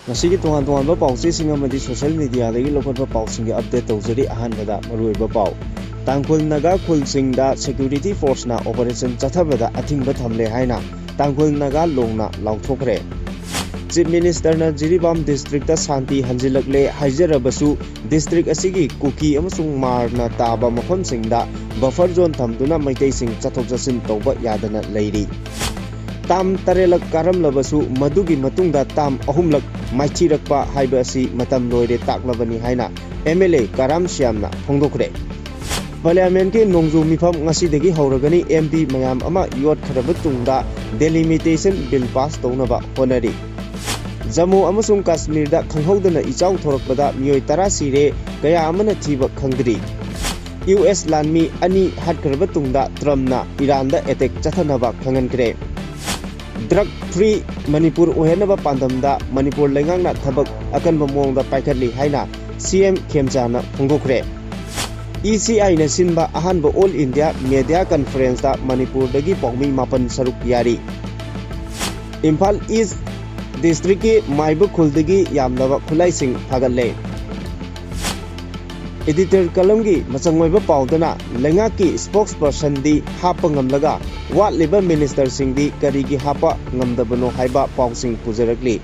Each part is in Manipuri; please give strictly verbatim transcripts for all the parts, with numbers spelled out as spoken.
ꯉꯁꯤꯒꯤ ꯇꯣꯉꯥꯟ ꯇꯣꯉꯥꯟꯕ ꯄꯥꯎꯆꯦꯁꯤꯡ ꯑꯃꯗꯤ social mediaꯗꯒꯤ ꯂꯧꯈꯠꯄ ꯄꯥꯎꯁꯤꯡꯒꯤ update ꯇꯧꯖꯔꯤ꯫ ꯑꯍꯥꯟꯕꯗ ꯃꯔꯨꯑꯣꯏꯕ ꯄꯥꯎ꯫ ꯇꯥꯡꯈꯨꯜ ꯅꯥꯒꯥ ꯈꯨꯜꯁꯤꯡꯗ security forceꯅ operation ꯆꯠꯊꯕꯗ ꯑꯊꯤꯡꯕ ꯊꯝꯂꯦ ꯍꯥꯏꯅ ꯇꯥꯡꯈꯨꯜ ꯅꯥꯒꯥ ꯂꯣꯡꯅ ꯂꯥꯎꯊꯣꯛꯈ꯭ꯔꯦ꯫ Chief Ministerꯅ ꯖꯤꯔꯤꯕꯥꯝ districtꯇ ꯁꯥꯟꯇꯤ ꯍꯟꯖꯤꯜꯂꯛꯂꯦ ꯍꯥꯏꯖꯔꯕꯁꯨ, district ꯑꯁꯤꯒꯤ ꯀꯨꯀꯤ ꯑꯃꯁꯨꯡ ꯃꯥꯔꯅ ꯇꯥꯕ ꯃꯐꯝꯁꯤꯡꯗ buffer zone ꯊꯝꯗꯨꯅ ꯃꯩꯇꯩꯁꯤꯡ ꯆꯠꯊꯣꯛ ꯆꯠꯁꯤꯟ ꯇꯧꯕ ꯌꯥꯗꯅ ꯂꯩꯔꯤ꯫ ꯇꯥꯝ ꯇꯔꯦꯠꯂꯛ ꯀꯥꯔꯝꯂꯕꯁꯨ, ꯃꯗꯨꯒꯤ ꯃꯇꯨꯡꯗ ꯇꯥꯝ ꯑꯍꯨꯝꯂꯛ ꯃꯥꯏꯊꯤꯔꯛꯄ ꯍꯥꯏꯕ ꯑꯁꯤ ꯃꯇꯝ ꯂꯣꯏꯔꯦ ꯇꯥꯛꯂꯕꯅꯤ ꯍꯥꯏꯅ MLA ꯀꯔꯥꯝ ꯁ꯭ꯌꯥꯝꯅ ꯐꯣꯡꯗꯣꯛꯈ꯭ꯔꯦ꯫ Parliamentꯀꯤ ꯅꯣꯡꯖꯨ ꯃꯤꯐꯝ ꯉꯁꯤꯗꯒꯤ ꯍꯧꯔꯒꯅꯤ꯫ MP ꯃꯌꯥꯝ ꯑꯃ ꯌꯣꯠꯈ꯭ꯔꯕ ꯇꯨꯡꯗ delimitation bill pass ꯇꯧꯅꯕ ꯍꯣꯠꯅꯔꯤ꯫ ꯖꯝꯃꯨ ꯑꯃꯁꯨꯡ ꯀꯥꯁꯃꯤꯔꯗ ꯈꯪꯍꯧꯗꯅ ꯏꯆꯥꯎ ꯊꯣꯔꯛꯄꯗ ꯃꯤꯑꯣꯏ ꯇꯔꯥ ꯁꯤꯔꯦ, ꯀꯌꯥ ꯑꯃꯅ ꯊꯤꯕ ꯈꯪꯗ꯭ꯔꯤ꯫ US ꯂꯥꯟꯃꯤ ꯑꯅꯤ ꯍꯥꯠꯈ꯭ꯔꯕ ꯇꯨꯡꯗ ꯇ꯭ꯔꯝꯞꯅ ꯏꯔꯥꯟꯗ attack ꯆꯠꯊꯅꯕ ꯈꯪꯍꯟꯈ꯭ꯔꯦ꯫ Drug free ꯃꯅꯤꯄꯨꯔ ꯑꯣꯏꯍꯟꯅꯕ ꯄꯥꯟꯗꯝꯗ ꯃꯅꯤꯄꯨꯔ ꯂꯩꯉꯥꯛꯅ ꯊꯕꯛ ꯑꯀꯟꯕ ꯃꯑꯣꯡꯗ ꯄꯥꯏꯈꯠꯂꯤ ꯍꯥꯏꯅ CM ꯈꯦꯝꯆꯥꯅ ꯐꯣꯡꯗꯣꯛꯈ꯭ꯔꯦ꯫ ECIꯅ ꯁꯤꯟꯕ ꯑꯍꯥꯟꯕ All India Media Conferenceꯇ ꯃꯅꯤꯄꯨꯔꯗꯒꯤ ꯄꯥꯎꯃꯤ ꯃꯥꯄꯟ ꯁꯔꯨꯛ ꯌꯥꯔꯤ꯫ ꯏꯝꯐꯥꯜ East districtꯀꯤ ꯃꯥꯏꯕ ꯈꯨꯜꯗꯒꯤ ꯌꯥꯝꯂꯕ ꯈꯨꯠꯂꯥꯏꯁꯤꯡ ꯐꯥꯒꯠꯂꯦ꯫ Editor columnꯒꯤ ꯃꯆꯪ ꯑꯣꯏꯕ ꯄꯥꯎꯗꯅ ꯂꯩꯉꯥꯛꯀꯤ spokespersonꯗꯤ ꯍꯥꯞꯄ ꯉꯝꯂꯒ ꯋꯥꯠꯂꯤꯕ ministerꯁꯤꯡꯗꯤ ꯀꯔꯤꯒꯤ ꯍꯥꯞꯄ ꯉꯝꯗꯕꯅꯣ ꯍꯥꯏꯕ ꯄꯥꯎꯁꯤꯡ ꯄꯨꯖꯔꯛꯂꯤ꯫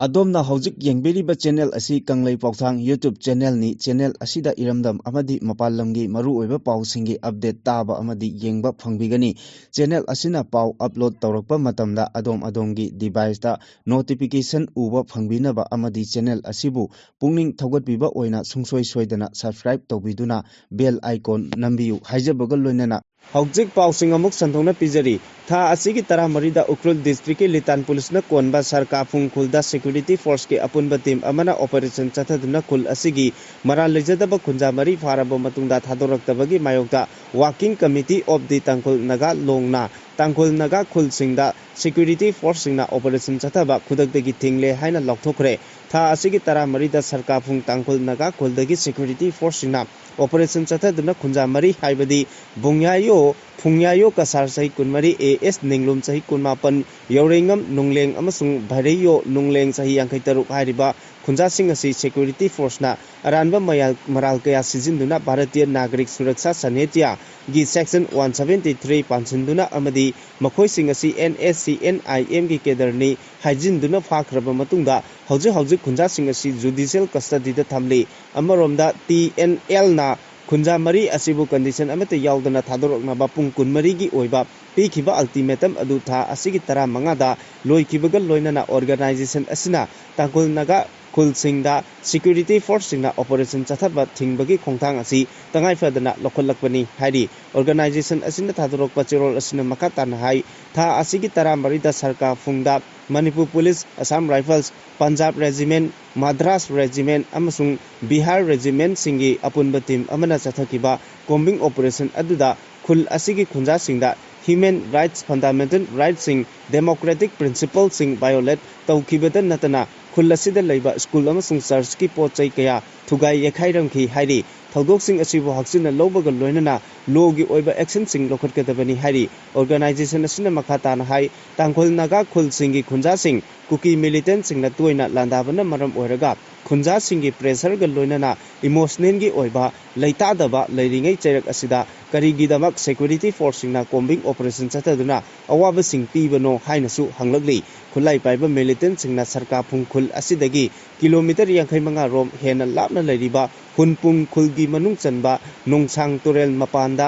ꯑꯗꯣꯝꯅ ꯍꯧꯖꯤꯛ ꯌꯦꯡꯕꯤꯔꯤꯕ channel ꯑꯁꯤ ꯀꯪꯂꯩ ꯄꯥꯎꯊꯥꯡ YouTube channelꯅꯤ꯫ Channel ꯑꯁꯤꯗ ꯏꯔꯝꯗꯝ ꯑꯃꯗꯤ ꯃꯄꯥꯟ ꯂꯝꯒꯤ ꯃꯔꯨꯑꯣꯏꯕ ꯄꯥꯎꯁꯤꯡꯒꯤ update ꯇꯥꯕ ꯑꯃꯗꯤ ꯌꯦꯡꯕ ꯐꯪꯕꯤꯒꯅꯤ꯫ Channel ꯑꯁꯤꯅ ꯄꯥꯎ upload ꯇꯧꯔꯛꯄ ꯃꯇꯝꯗ ꯑꯗꯣꯝ ꯑꯗꯣꯝꯒꯤ deviceꯇ notification ꯎꯕ ꯐꯪꯕꯤꯅꯕ ꯑꯃꯗꯤ channel ꯑꯁꯤꯕꯨ ꯄꯨꯛꯅꯤꯡ ꯊꯧꯒꯠꯄꯤꯕ ꯑꯣꯏꯅ ꯁꯨꯡꯁꯣꯏ ꯁꯣꯏꯗꯅ subscribe ꯇꯧꯕꯤꯗꯨꯅ bell icon ꯅꯝꯕꯤꯌꯨ ꯍꯥꯏꯖꯕꯒ ꯂꯣꯏꯅꯅ ꯍꯧꯖꯤꯛ ꯄꯥꯎꯁꯤꯡ ꯑꯃꯨꯛ ꯁꯟꯗꯣꯛꯅ ꯄꯤꯖꯔꯤ꯫ ꯊꯥ ꯑꯁꯤꯒꯤ ꯇꯔꯥꯃꯔꯤꯗ ꯎꯈ꯭ꯔꯨꯜ districtꯀꯤ ꯂꯤꯇꯥꯟ policeꯅ ꯀꯣꯟꯕ ꯁꯔꯀꯥꯐꯨꯡ ꯈꯨꯜꯗ security forceꯀꯤ ꯑꯄꯨꯟꯕ team ꯑꯃꯅ operation ꯆꯠꯊꯗꯨꯅ ꯈꯨꯜ ꯑꯁꯤꯒꯤ ꯃꯔꯥꯜ ꯂꯩꯖꯗꯕ ꯈꯨꯟꯖꯥ ꯃꯔꯤ ꯐꯥꯔꯕ ꯃꯇꯨꯡꯗ ꯊꯥꯗꯣꯔꯛꯇꯕꯒꯤ ꯃꯥꯌꯣꯛꯇ Working Committee of the Tangkhul Naga ꯂꯣꯡꯅ Tangkhul Naga ꯈꯨꯜꯁꯤꯡꯗ security forceꯁꯤꯡꯅ operation ꯆꯠꯊꯕ ꯈꯨꯗꯛꯇꯒꯤ ꯊꯤꯡꯂꯦ ꯍꯥꯏꯅ ꯂꯥꯎꯊꯣꯛꯈ꯭ꯔꯦ꯫ ꯊꯥ ꯑꯁꯤꯒꯤ ꯇꯔꯥꯃꯔꯤꯗ ꯁꯔꯀꯥꯐꯨꯡ ꯇꯥꯡꯈꯨꯜ ꯅꯥꯒꯥ ꯈꯨꯜꯗꯒꯤ security forceꯁꯤꯡꯅ operation ꯆꯠꯊꯗꯨꯅ ꯈꯨꯟꯖꯥ ꯃꯔꯤ ꯍꯥꯏꯕꯗꯤ ꯕꯨꯡꯌꯥꯌꯣ, ꯐꯨꯡꯌꯥꯌꯣ ꯀꯁꯥꯔ ꯆꯍꯤ ꯀꯨꯟꯃꯔꯤ, ꯑꯦ ꯑꯦꯁ ꯅꯤꯡꯂꯨꯝ ꯆꯍꯤ ꯀꯨꯟꯃꯥꯄꯟ, ꯌꯧꯔꯩꯉꯝ ꯅꯨꯡꯂꯦꯡ ꯑꯃꯁꯨꯡ ꯚꯩꯔꯩꯌꯣ ꯅꯨꯡꯂꯦꯡ ꯆꯍꯤ ꯌꯥꯡꯈꯩ ꯇꯔꯨꯛ ꯍꯥꯏꯔꯤꯕ ꯈꯨꯟꯖꯥꯁꯤꯡ ꯑꯁꯤ ꯁꯦꯀ꯭ꯌꯨꯔꯤꯇꯤ ꯐꯣꯔꯁꯅ ꯑꯔꯥꯟꯕ ꯃꯌꯥꯜ ꯃꯔꯥꯜ ꯀꯌꯥ ꯁꯤꯖꯤꯟꯗꯨꯅ Bharatiya ꯅꯥꯒꯔꯤꯛ Suraksha ꯁꯥꯅꯤꯇ꯭ꯌꯒꯤ section one seventy three ꯄꯥꯟꯁꯤꯟꯗꯨꯅ ꯑꯃꯗꯤ ꯃꯈꯣꯏꯁꯤꯡ ꯑꯁꯤ ꯑꯦꯟ ꯑꯦꯁ ꯁꯤ ꯑꯦꯟ ꯑꯥꯏ ꯑꯦꯝꯒꯤ ꯀꯦꯗꯔꯅꯤ ꯍꯥꯏꯖꯤꯟꯗꯨꯅ ꯐꯥꯈ꯭ꯔꯕ ꯃꯇꯨꯡꯗ ꯍꯧꯖꯤꯛ ꯍꯧꯖꯤꯛ ꯈꯨꯟꯖꯥꯁꯤꯡ ꯑꯁꯤ ꯖꯨꯗꯤꯁꯤꯌꯦꯜ ꯀꯁꯇꯗꯤꯗ ꯊꯝꯂꯤ꯫ ꯑꯃꯔꯣꯝꯗ ꯇꯤ ꯑꯦꯟ ꯑꯦꯜꯅ ꯈꯨꯟꯖꯥ ꯃꯔꯤ ꯑꯁꯤꯕꯨ ꯀꯟꯗꯤꯁꯟ ꯑꯃꯠꯇ ꯌꯥꯎꯗꯅ ꯊꯥꯗꯣꯔꯛꯅꯕ ꯄꯨꯡ ꯀꯨꯟꯃꯔꯤꯒꯤ ꯑꯣꯏꯕ ꯄꯤꯈꯤꯕ ꯑꯜꯇꯤꯃꯦꯇꯝ ꯑꯗꯨ ꯊꯥ ꯑꯁꯤꯒꯤ ꯇꯔꯥꯃꯉꯥꯗ ꯂꯣꯏꯈꯤꯕꯒ ꯂꯣꯏꯅꯅ ꯑꯣꯔꯒꯅꯥꯏꯖꯦꯁꯟ ꯑꯁꯤꯅ ꯇꯥꯡꯈꯨꯜ ꯅꯥꯒꯥ ꯈꯨꯜꯁꯤꯡꯗ ꯁꯦꯀ꯭ꯌꯨꯔꯤꯇꯤ ꯐꯣꯔꯁꯁꯤꯡꯅ ꯑꯣꯄꯔꯦꯁꯟ ꯆꯠꯊꯕ ꯊꯤꯡꯕꯒꯤ ꯈꯣꯡꯊꯥꯡ ꯑꯁꯤ ꯇꯉꯥꯏ ꯐꯗꯅ ꯂꯧꯈꯠꯂꯛꯄꯅꯤ ꯍꯥꯏꯔꯤ꯫ ꯑꯣꯔꯒꯅꯥꯏꯖꯦꯁꯟ ꯑꯁꯤꯅ ꯊꯥꯗꯣꯔꯛꯄ ꯆꯦꯔꯣꯜ ꯑꯁꯤꯅ ꯃꯈꯥ ꯇꯥꯅ ꯍꯥꯏ, ꯊꯥ ꯑꯁꯤꯒꯤ ꯇꯔꯥꯃꯔꯤꯗ ꯁꯔꯀꯥꯔ ꯐꯨꯡꯗ Manipur police, Assam rifles, Punjab regiment, Madras regiment ꯑꯃꯁꯨꯡ ꯕꯤꯍꯥꯔ ꯔꯦꯖꯤꯃꯦꯟꯁꯤꯡꯒꯤ ꯑꯄꯨꯟꯕ ꯇꯤꯝ ꯑꯃꯅ ꯆꯠꯊꯈꯤꯕ ꯀꯣꯝꯕꯤꯡ ꯑꯣꯄꯔꯦꯁꯟ ꯑꯗꯨꯗ ꯈꯨꯜ ꯑꯁꯤꯒꯤ ꯈꯨꯟꯖꯥꯁꯤꯡꯗ ꯍ꯭ꯌꯨꯃꯦꯟ ꯔꯥꯏꯠꯁ, ꯐꯟꯗꯥꯃꯦꯟꯇꯜ ꯔꯥꯏꯠꯁꯤꯡ, ꯗꯦꯃꯣꯀ꯭ꯔꯦꯇꯤꯛ ꯄ꯭ꯔꯤꯟꯁꯤꯄꯜꯁꯤꯡ ꯚꯥꯏꯑꯣꯂꯦꯠ ꯇꯧꯈꯤꯕꯗ ꯅꯠꯇꯅ ꯈꯨꯜ ꯑꯁꯤꯗ ꯂꯩꯕ ꯁ꯭ꯀꯨꯜ ꯑꯃꯁꯨꯡ ꯆꯔꯆꯀꯤ ꯄꯣꯠ ꯆꯩ ꯀꯌꯥ ꯊꯨꯒꯥꯏ ꯌꯩꯈꯥꯏꯔꯝꯈꯤ ꯍꯥꯏꯔꯤ꯫ ꯊꯧꯗꯣꯛꯁꯤꯡ ꯑꯁꯤꯕꯨ ꯍꯛꯆꯤꯟꯅ ꯂꯧꯕꯒ ꯂꯣꯏꯅꯅ ꯂꯣꯒꯤ ꯑꯣꯏꯕ ꯑꯦꯛꯁꯟꯁꯤꯡ ꯂꯧꯈꯠꯀꯗꯕꯅꯤ ꯍꯥꯏꯔꯤ꯫ ꯑꯣꯔꯒꯅꯥꯏꯖꯦꯁꯟ ꯑꯁꯤꯅ ꯃꯈꯥ ꯇꯥꯅ ꯍꯥꯏ, ꯇꯥꯡꯈꯨꯜ ꯅꯥꯒꯥ ꯈꯨꯜꯁꯤꯡꯒꯤ ꯈꯨꯟꯖꯥꯁꯤꯡ ꯀꯨꯀꯤ ꯃꯤꯂꯤꯇꯦꯟꯠꯁꯤꯡꯅ ꯇꯣꯏꯅ ꯂꯥꯟꯗꯥꯕꯅ ꯃꯔꯝ ꯑꯣꯏꯔꯒ ꯈꯨꯟꯖꯥꯁꯤꯡꯒꯤ ꯄ꯭ꯔꯦꯁꯔꯒ ꯂꯣꯏꯅꯅ ꯏꯃꯣꯁꯅꯦꯜꯒꯤ ꯑꯣꯏꯕ ꯂꯩꯇꯥꯗꯕ ꯂꯩꯔꯤꯉꯩ ꯆꯩꯔꯛ ꯑꯁꯤꯗ ꯀꯔꯤꯒꯤꯗꯃꯛ ꯁꯦꯀ꯭ꯌꯨꯔꯤꯇꯤ ꯐꯣꯔꯁꯁꯤꯡꯅ ꯀꯣꯝꯕꯤꯡ ꯑꯣꯄꯔꯦꯁꯟ ꯆꯠꯊꯗꯨꯅ ꯑꯋꯥꯕꯁꯤꯡ ꯄꯤꯕꯅꯣ ꯍꯥꯏꯅꯁꯨ ꯍꯪꯂꯛꯂꯤ꯫ ꯈꯨꯠꯂꯥꯏ ꯄꯥꯏꯕ ꯃꯤꯂꯤꯇꯦꯟꯠꯁꯤꯡꯅ ꯁꯔꯀꯥꯐꯨꯡ ꯈꯨꯜ ꯑꯁꯤꯗꯒꯤ ꯀꯤꯂꯣꯃꯤꯇꯔ ꯌꯥꯡꯈꯩ ꯃꯉꯥ ꯔꯣꯝ ꯍꯦꯟꯅ ꯂꯥꯞꯅ ꯂꯩꯔꯤꯕ ꯍꯨꯟꯄꯨꯡ ꯈꯨꯜꯒꯤ ꯃꯅꯨꯡ ꯆꯟꯕ ꯅꯣꯡꯁꯥꯡ ꯇꯨꯔꯦꯜ ꯃꯄꯥꯟꯗ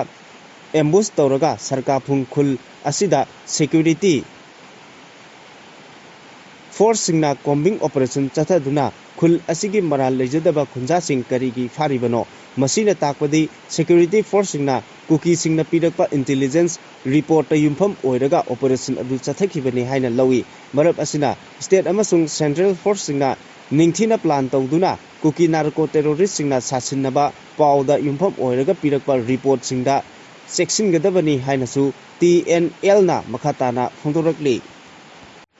ꯑꯦꯝꯕꯨꯁ ꯇꯧꯔꯒ ꯁꯔꯀꯥꯐꯨꯡ ꯈꯨꯜ ꯑꯁꯤꯗ ꯁꯦꯀ꯭ꯌꯨꯔꯤꯇꯤ ꯐꯣꯔꯁꯁꯤꯡꯅ ꯀꯣꯝꯕꯤꯡ ꯑꯣꯄꯔꯦꯁꯟ ꯆꯠꯊꯗꯨꯅ ꯈꯨꯜ ꯑꯁꯤꯒꯤ ꯃꯔꯥꯜ ꯂꯩꯖꯗꯕ ꯈꯨꯟꯖꯥꯁꯤꯡ ꯀꯔꯤꯒꯤ ꯐꯥꯔꯤꯕꯅꯣ? ꯃꯁꯤꯅ ꯇꯥꯛꯄꯗꯤ ꯁꯦꯀ꯭ꯌꯨꯔꯤꯇꯤ ꯐꯣꯔꯁꯁꯤꯡꯅ ꯀꯨꯀꯤꯁꯤꯡꯅ ꯄꯤꯔꯛꯄ ꯏꯟꯇꯦꯂꯤꯖꯦꯟꯁ ꯔꯤꯄꯣꯔꯠꯇ ꯌꯨꯝꯐꯝ ꯑꯣꯏꯔꯒ ꯑꯣꯄꯔꯦꯁꯟ ꯑꯗꯨ ꯆꯠꯊꯈꯤꯕꯅꯤ ꯍꯥꯏꯅ ꯂꯧꯏ꯫ ꯃꯔꯝ ꯑꯁꯤꯅ ꯁ꯭ꯇꯦꯠ ꯑꯃꯁꯨꯡ ꯁꯦꯟꯇ꯭ꯔꯦꯜ ꯐꯣꯔꯁꯁꯤꯡꯅ ꯅꯤꯡꯊꯤꯅ ꯄ꯭ꯂꯥꯟ ꯇꯧꯗꯨꯅ ꯀꯨꯀꯤ ꯅꯥꯔꯀꯣ ꯇꯦꯔꯣꯔꯤꯁꯁꯤꯡꯅ ꯁꯥꯁꯤꯟꯅꯕ ꯄꯥꯎꯗ ꯌꯨꯝꯐꯝ ꯑꯣꯏꯔꯒ ꯄꯤꯔꯛꯄ ꯔꯤꯄꯣꯔꯠꯁꯤꯡꯗ ꯆꯦꯛꯁꯤꯟꯒꯗꯕꯅꯤ ꯍꯥꯏꯅꯁꯨ ꯇꯤ ꯑꯦꯟ ꯑꯦꯜꯅ ꯃꯈꯥ ꯇꯥꯅ ꯐꯣꯡꯗꯣꯔꯛꯂꯤ꯫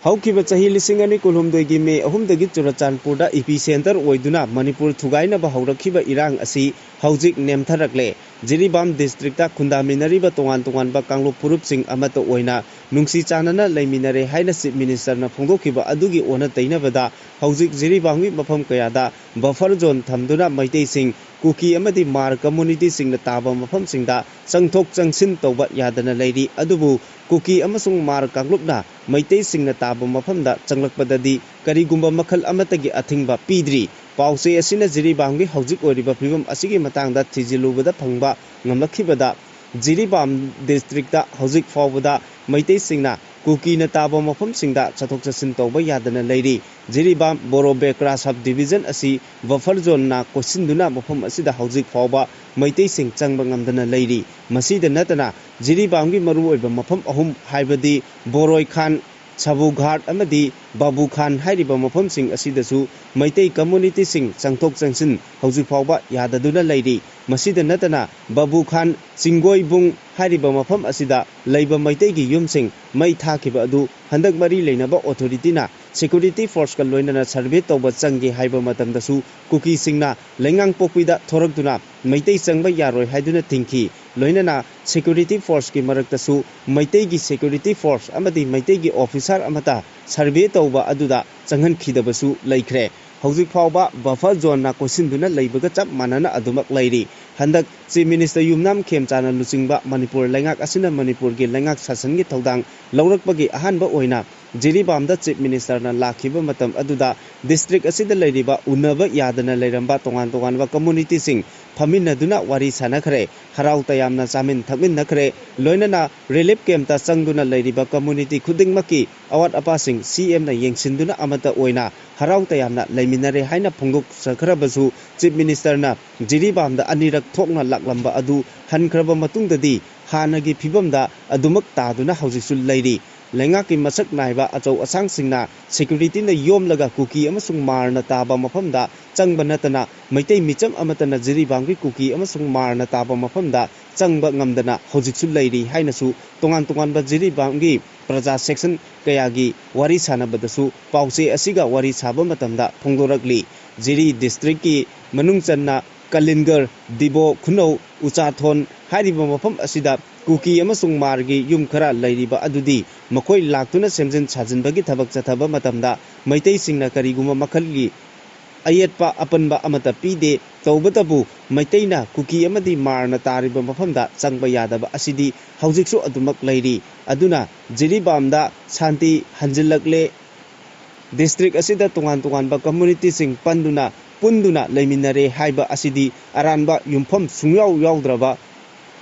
ꯍꯧꯈꯤꯕ ꯆꯍꯤ ꯂꯤꯁꯤꯡ ꯑꯅꯤ ꯀꯨꯟꯍꯨꯝꯗꯣꯏꯒꯤ ꯃꯦ ꯑꯍꯨꯝꯗꯒꯤ ꯆꯨꯔꯆꯥꯟꯄꯨꯔꯗ ꯏꯄꯤ ꯁꯦꯟꯇꯔ ꯑꯣꯏꯗꯨꯅ ꯃꯅꯤꯄꯨꯔ ꯊꯨꯒꯥꯏꯅꯕ ꯍꯧꯔꯛꯈꯤꯕ ꯏꯔꯥꯡ ꯑꯁꯤ ꯍꯧꯖꯤꯛ ꯅꯦꯝꯊꯔꯛꯂꯦ꯫ ꯖꯤꯔꯤꯕꯥꯝ ꯗꯤꯁꯇ꯭ꯔꯤꯛꯇ ꯈꯨꯟꯗꯥꯃꯤꯟꯅꯔꯤꯕ ꯇꯣꯉꯥꯟ ꯇꯣꯉꯥꯟꯕ ꯀꯥꯡꯂꯨꯞ ꯐꯨꯔꯨꯞꯁꯤꯡ ꯑꯃꯠꯇ ꯑꯣꯏꯅ ꯅꯨꯡꯁꯤ ꯆꯥꯟꯅꯅ ꯂꯩꯃꯤꯟꯅꯔꯦ ꯍꯥꯏꯅ ꯆꯤꯐ ꯃꯤꯅꯤꯁꯇꯔꯅ ꯐꯣꯡꯗꯣꯛꯈꯤꯕ ꯑꯗꯨꯒꯤ ꯑꯣꯟꯅ ꯇꯩꯅꯕꯗ ꯍꯧꯖꯤꯛ ꯖꯤꯔꯤꯕꯥꯝꯒꯤ ꯃꯐꯝ ꯀꯌꯥꯗ ꯕꯐꯔ ꯖꯣꯟ ꯊꯝꯗꯨꯅ ꯃꯩꯇꯩꯁꯤꯡ, ꯀꯨꯀꯤ ꯑꯃꯗꯤ ꯃꯥꯔ ꯀꯝꯃꯨꯅꯤꯇꯤꯁꯤꯡꯅ ꯇꯥꯕ ꯃꯐꯝꯁꯤꯡꯗ ꯆꯪꯊꯣꯛ ꯆꯪꯁꯤꯟ ꯇꯧꯕ ꯌꯥꯗꯅ ꯂꯩꯔꯤ꯫ ꯑꯗꯨꯕꯨ ꯀꯨꯀꯤ ꯑꯃꯁꯨꯡ ꯃꯥꯔ ꯀꯥꯡꯂꯨꯞꯅ ꯃꯩꯇꯩꯁꯤꯡꯅ ꯇꯥꯕ ꯃꯐꯝꯗ ꯆꯪꯂꯛꯄꯗꯗꯤ ꯀꯔꯤꯒꯨꯝꯕ ꯃꯈꯜ ꯑꯃꯠꯇꯒꯤ ꯑꯊꯤꯡꯕ ꯄꯤꯗ꯭ꯔꯤ꯫ ꯄꯥꯎꯆꯦ ꯑꯁꯤꯅ ꯖꯤꯔꯤꯕꯥꯝꯒꯤ ꯍꯧꯖꯤꯛ ꯑꯣꯏꯔꯤꯕ ꯐꯤꯕꯝ ꯑꯁꯤꯒꯤ ꯃꯇꯥꯡꯗ ꯊꯤꯖꯤꯜꯂꯨꯕꯗ ꯐꯪꯕ ꯉꯝꯂꯛꯈꯤꯕꯗ, ꯖꯤꯔꯤꯕꯥꯝ ꯗꯤꯁꯇ꯭ꯔꯤꯛꯇ ꯍꯧꯖꯤꯛ ꯐꯥꯎꯕꯗ ꯃꯩꯇꯩꯁꯤꯡꯅ ꯀꯨꯀꯤꯅ ꯇꯥꯕ ꯃꯐꯝꯁꯤꯡꯗ ꯆꯠꯊꯣꯛ ꯆꯠꯁꯤꯟ ꯇꯧꯕ ꯌꯥꯗꯅ ꯂꯩꯔꯤ꯫ ꯖꯤꯔꯤꯕꯥꯝ ꯕꯣꯔꯣ ꯕꯦꯀ꯭ꯔꯥ ꯁꯕ ꯗꯤꯕꯤꯖꯟ ꯑꯁꯤ ꯕꯐꯔ ꯖꯣꯟꯅ ꯀꯣꯏꯁꯤꯟꯗꯨꯅ ꯃꯐꯝ ꯑꯁꯤꯗ ꯍꯧꯖꯤꯛ ꯐꯥꯎꯕ ꯃꯩꯇꯩꯁꯤꯡ ꯆꯪꯕ ꯉꯝꯗꯅ ꯂꯩꯔꯤ꯫ ꯃꯁꯤꯗ ꯅꯠꯇꯅ ꯖꯤꯔꯤꯕꯥꯝꯒꯤ ꯃꯔꯨꯑꯣꯏꯕ ꯃꯐꯝ ꯑꯍꯨꯝ, ꯍꯥꯏꯕꯗꯤ ꯕꯣꯔꯣꯏꯈꯥꯟ, ꯁꯥꯕꯨ ꯘꯥꯠ ꯑꯃꯗꯤ ꯕꯥꯕꯨ ꯈꯥꯟ ꯍꯥꯏꯔꯤꯕ ꯃꯐꯝꯁꯤꯡ ꯑꯁꯤꯗꯁꯨ ꯃꯩꯇꯩ ꯀꯝꯃꯨꯅꯤꯇꯤꯁꯤꯡ ꯆꯪꯊꯣꯛ ꯆꯪꯁꯤꯟ ꯍꯧꯖꯤꯛ ꯐꯥꯎꯕ ꯌꯥꯗꯗꯨꯅ ꯂꯩꯔꯤ꯫ ꯃꯁꯤꯗ ꯅꯠꯇꯅ ꯕꯥꯕꯨ ꯈꯥꯟ ꯆꯤꯡꯒꯣꯏꯕꯨꯡ ꯍꯥꯏꯔꯤꯕ ꯃꯐꯝ ꯑꯁꯤꯗ ꯂꯩꯕ ꯃꯩꯇꯩꯒꯤ ꯌꯨꯝꯁꯤꯡ ꯃꯩ ꯊꯥꯈꯤꯕ ꯑꯗꯨ ꯍꯟꯗꯛ ꯃꯔꯤ ꯂꯩꯅꯕ ꯑꯣꯊꯣꯔꯤꯇꯤꯅ ꯁꯦꯀ꯭ꯌꯨꯔꯤꯇꯤ ꯐꯣꯔꯁꯀ ꯂꯣꯏꯅꯅ ꯁꯔꯚꯦ ꯇꯧꯕ ꯆꯪꯒꯦ ꯍꯥꯏꯕ ꯃꯇꯝꯗꯁꯨ ꯀꯨꯀꯤꯁꯤꯡꯅ ꯂꯩꯉꯥꯡꯄꯣꯛꯄꯤꯗ ꯊꯣꯔꯛꯇꯨꯅ ꯃꯩꯇꯩ ꯆꯪꯕ ꯌꯥꯔꯣꯏ ꯍꯥꯏꯗꯨꯅ ꯊꯤꯡꯈꯤ꯫ ꯂꯣꯏꯅꯅ ꯁꯦꯀ꯭ꯌꯨꯔꯤꯇꯤ ꯐꯣꯔꯁꯀꯤ ꯃꯔꯛꯇꯁꯨ ꯃꯩꯇꯩꯒꯤ ꯁꯦꯀ꯭ꯌꯨꯔꯤꯇꯤ ꯐꯣꯔꯁ ꯑꯃꯗꯤ ꯃꯩꯇꯩꯒꯤ ꯑꯣꯐꯤꯁꯥꯔ ꯑꯃꯠꯇ ꯁꯔꯚꯦ ꯇꯧꯕ ꯑꯗꯨꯗ ꯆꯪꯍꯟꯈꯤꯗꯕꯁꯨ ꯂꯩꯈ꯭ꯔꯦ꯫ ꯍꯧꯖꯤꯛ ꯐꯥꯎꯕ ꯕꯐꯔ ꯖꯣꯟꯅ ꯀꯣꯏꯁꯤꯟꯗꯨꯅ ꯂꯩꯕꯒ ꯆꯞ ꯃꯥꯟꯅꯅ ꯑꯗꯨꯃꯛ ꯂꯩꯔꯤ꯫ ꯍꯟꯗꯛ ꯆꯤꯐ ꯃꯤꯅꯤꯁꯇꯔ ꯌꯨꯝꯅꯥꯝ ꯈꯦꯝꯆꯥꯟꯅ ꯂꯨꯆꯤꯡꯕ ꯃꯅꯤꯄꯨꯔ ꯂꯩꯉꯥꯛ ꯑꯁꯤꯅ ꯃꯅꯤꯄꯨꯔꯒꯤ ꯂꯩꯉꯥꯛ ꯁꯥꯁꯟꯒꯤ ꯊꯧꯗꯥꯡ ꯂꯧꯔꯛꯄꯒꯤ ꯑꯍꯥꯟꯕ ꯑꯣꯏꯅ ꯖꯤꯔꯤꯕꯥꯝꯗ ꯆꯤꯐ ꯃꯤꯅꯤꯁꯇꯔꯅ ꯂꯥꯛꯈꯤꯕ ꯃꯇꯝ ꯑꯗꯨꯗ ꯗꯤꯁꯇ꯭ꯔꯤꯛ ꯑꯁꯤꯗ ꯂꯩꯔꯤꯕ ꯎꯅꯕ ꯌꯥꯗꯅ ꯂꯩꯔꯝꯕ ꯇꯣꯉꯥꯟ ꯇꯣꯉꯥꯟꯕ ꯀꯝꯃꯨꯅꯤꯇꯤꯁꯤꯡ ꯐꯝꯃꯤꯟꯅꯗꯨꯅ ꯋꯥꯔꯤ ꯁꯥꯅꯈ꯭ꯔꯦ, ꯍꯔꯥꯎ ꯇꯌꯥꯝꯅ ꯆꯥꯃꯤꯟ ꯊꯛꯃꯤꯟꯅꯈ꯭ꯔꯦ꯫ ꯂꯣꯏꯅꯅ ꯔꯤꯂꯤꯐ ꯀꯦꯝꯞꯇ ꯆꯪꯗꯨꯅ ꯂꯩꯔꯤꯕ ꯀꯝꯃꯨꯅꯤꯇꯤ ꯈꯨꯗꯤꯡꯃꯛꯀꯤ ꯑꯋꯥꯠ ꯑꯄꯥꯁꯤꯡ ꯁꯤ ꯑꯦꯝꯅ ꯌꯦꯡꯁꯤꯟꯗꯨꯅ ꯑꯃꯠꯇ ꯑꯣꯏꯅ ꯍꯔꯥꯎ ꯇꯌꯥꯝꯅ ꯂꯩꯃꯤꯟꯅꯔꯦ ꯍꯥꯏꯅ ꯐꯣꯡꯗꯣꯛꯆꯈ꯭ꯔꯕꯁꯨ, ꯆꯤꯐ ꯃꯤꯅꯤꯁꯇꯔꯅ ꯖꯤꯔꯤꯕꯥꯝꯗ ꯑꯅꯤꯔꯛ ꯊꯣꯛꯅ ꯂꯥꯛꯂꯝꯕ ꯑꯗꯨ ꯍꯟꯈ꯭ꯔꯕ ꯃꯇꯨꯡꯗꯗꯤ ꯍꯥꯟꯅꯒꯤ ꯐꯤꯕꯝꯗ ꯑꯗꯨꯃꯛ ꯇꯥꯗꯨꯅ ꯍꯧꯖꯤꯛꯁꯨ ꯂꯩꯔꯤ꯫ ꯂꯩꯉꯥꯛꯀꯤ ꯃꯁꯛ ꯅꯥꯏꯕ ꯑꯆꯧ ꯑꯁꯥꯡꯁꯤꯡꯅ ꯁꯦꯀ꯭ꯌꯨꯔꯤꯇꯤꯅ ꯌꯣꯝꯂꯒ ꯀꯨꯀꯤ ꯑꯃꯁꯨꯡ ꯃꯥꯔꯅ ꯇꯥꯕ ꯃꯐꯝꯗ ꯆꯪꯕ ꯅꯠꯇꯅ ꯃꯩꯇꯩ ꯃꯤꯆꯝ ꯑꯃꯠꯇꯅ ꯖꯤꯔꯤꯕꯥꯝꯒꯤ ꯀꯨꯀꯤ ꯑꯃꯁꯨꯡ ꯃꯥꯔꯅ ꯇꯥꯕ ꯃꯐꯝꯗ ꯆꯪꯕ ꯉꯝꯗꯅ ꯍꯧꯖꯤꯛꯁꯨ ꯂꯩꯔꯤ ꯍꯥꯏꯅꯁꯨ ꯇꯣꯉꯥꯟ ꯇꯣꯉꯥꯟꯕ ꯖꯤꯔꯤꯕꯥꯝꯒꯤ ꯄ꯭ꯔꯖꯥ ꯁꯦꯛꯁꯟ ꯀꯌꯥꯒꯤ ꯋꯥꯔꯤ ꯁꯥꯟꯅꯕꯗꯁꯨ ꯄꯥꯎꯆꯦ ꯑꯁꯤꯒ ꯋꯥꯔꯤ ꯁꯥꯕ ꯃꯇꯝꯗ ꯐꯣꯡꯗꯣꯔꯛꯂꯤ꯫ ꯖꯤꯔꯤ ꯗꯤꯁꯇ꯭ꯔꯤꯛꯀꯤ ꯃꯅꯨꯡ ꯆꯟꯅ ꯀꯂꯤꯟꯒꯔ, ꯗꯤꯕꯣ, ꯈꯨꯅꯧ, ꯎꯆꯥꯊꯣꯟ ꯍꯥꯏꯔꯤꯕ ꯃꯐꯝ ꯑꯁꯤꯗ ꯀꯨꯀꯤ ꯑꯃꯁꯨꯡ ꯃꯥꯔꯒꯤ ꯌꯨꯝ ꯈꯔ ꯂꯩꯔꯤꯕ ꯑꯗꯨꯗꯤ ꯃꯈꯣꯏ ꯂꯥꯛꯇꯨꯅ ꯁꯦꯝꯖꯤꯟ ꯁꯥꯖꯤꯟꯕꯒꯤ ꯊꯕꯛ ꯆꯠꯊꯕ ꯃꯇꯝꯗ ꯃꯩꯇꯩꯁꯤꯡꯅ ꯀꯔꯤꯒꯨꯝꯕ ꯃꯈꯜꯒꯤ ꯑꯌꯦꯠꯄ ꯑꯄꯟꯕ ꯑꯃꯠꯇ ꯄꯤꯗꯦ꯫ ꯇꯧꯕꯇꯕꯨ ꯃꯩꯇꯩꯅ ꯀꯨꯀꯤ ꯑꯃꯗꯤ ꯃꯥꯔꯅ ꯇꯥꯔꯤꯕ ꯃꯐꯝꯗ ꯆꯪꯕ ꯌꯥꯗꯕ ꯑꯁꯤꯗꯤ ꯍꯧꯖꯤꯛꯁꯨ ꯑꯗꯨꯃꯛ ꯂꯩꯔꯤ꯫ ꯑꯗꯨꯅ ꯖꯤꯔꯤꯕꯥꯝꯗ ꯁꯥꯟꯇꯤ ꯍꯟꯖꯤꯜꯂꯛꯂꯦ, ꯗꯤꯁꯇ꯭ꯔꯤꯛ ꯑꯁꯤꯗ ꯇꯣꯉꯥꯟ ꯇꯣꯉꯥꯟꯕ ꯀꯝꯃꯨꯅꯤꯇꯤꯁꯤꯡ ꯄꯟꯗꯨꯅ ꯄꯨꯟꯗꯨꯅ ꯂꯩꯃꯤꯟꯅꯔꯦ ꯍꯥꯏꯕ ꯑꯁꯤꯗꯤ ꯑꯔꯥꯟꯕ ꯌꯨꯝꯐꯝ ꯁꯨꯡꯌꯥꯎ ꯌꯥꯎꯗ꯭ꯔꯕ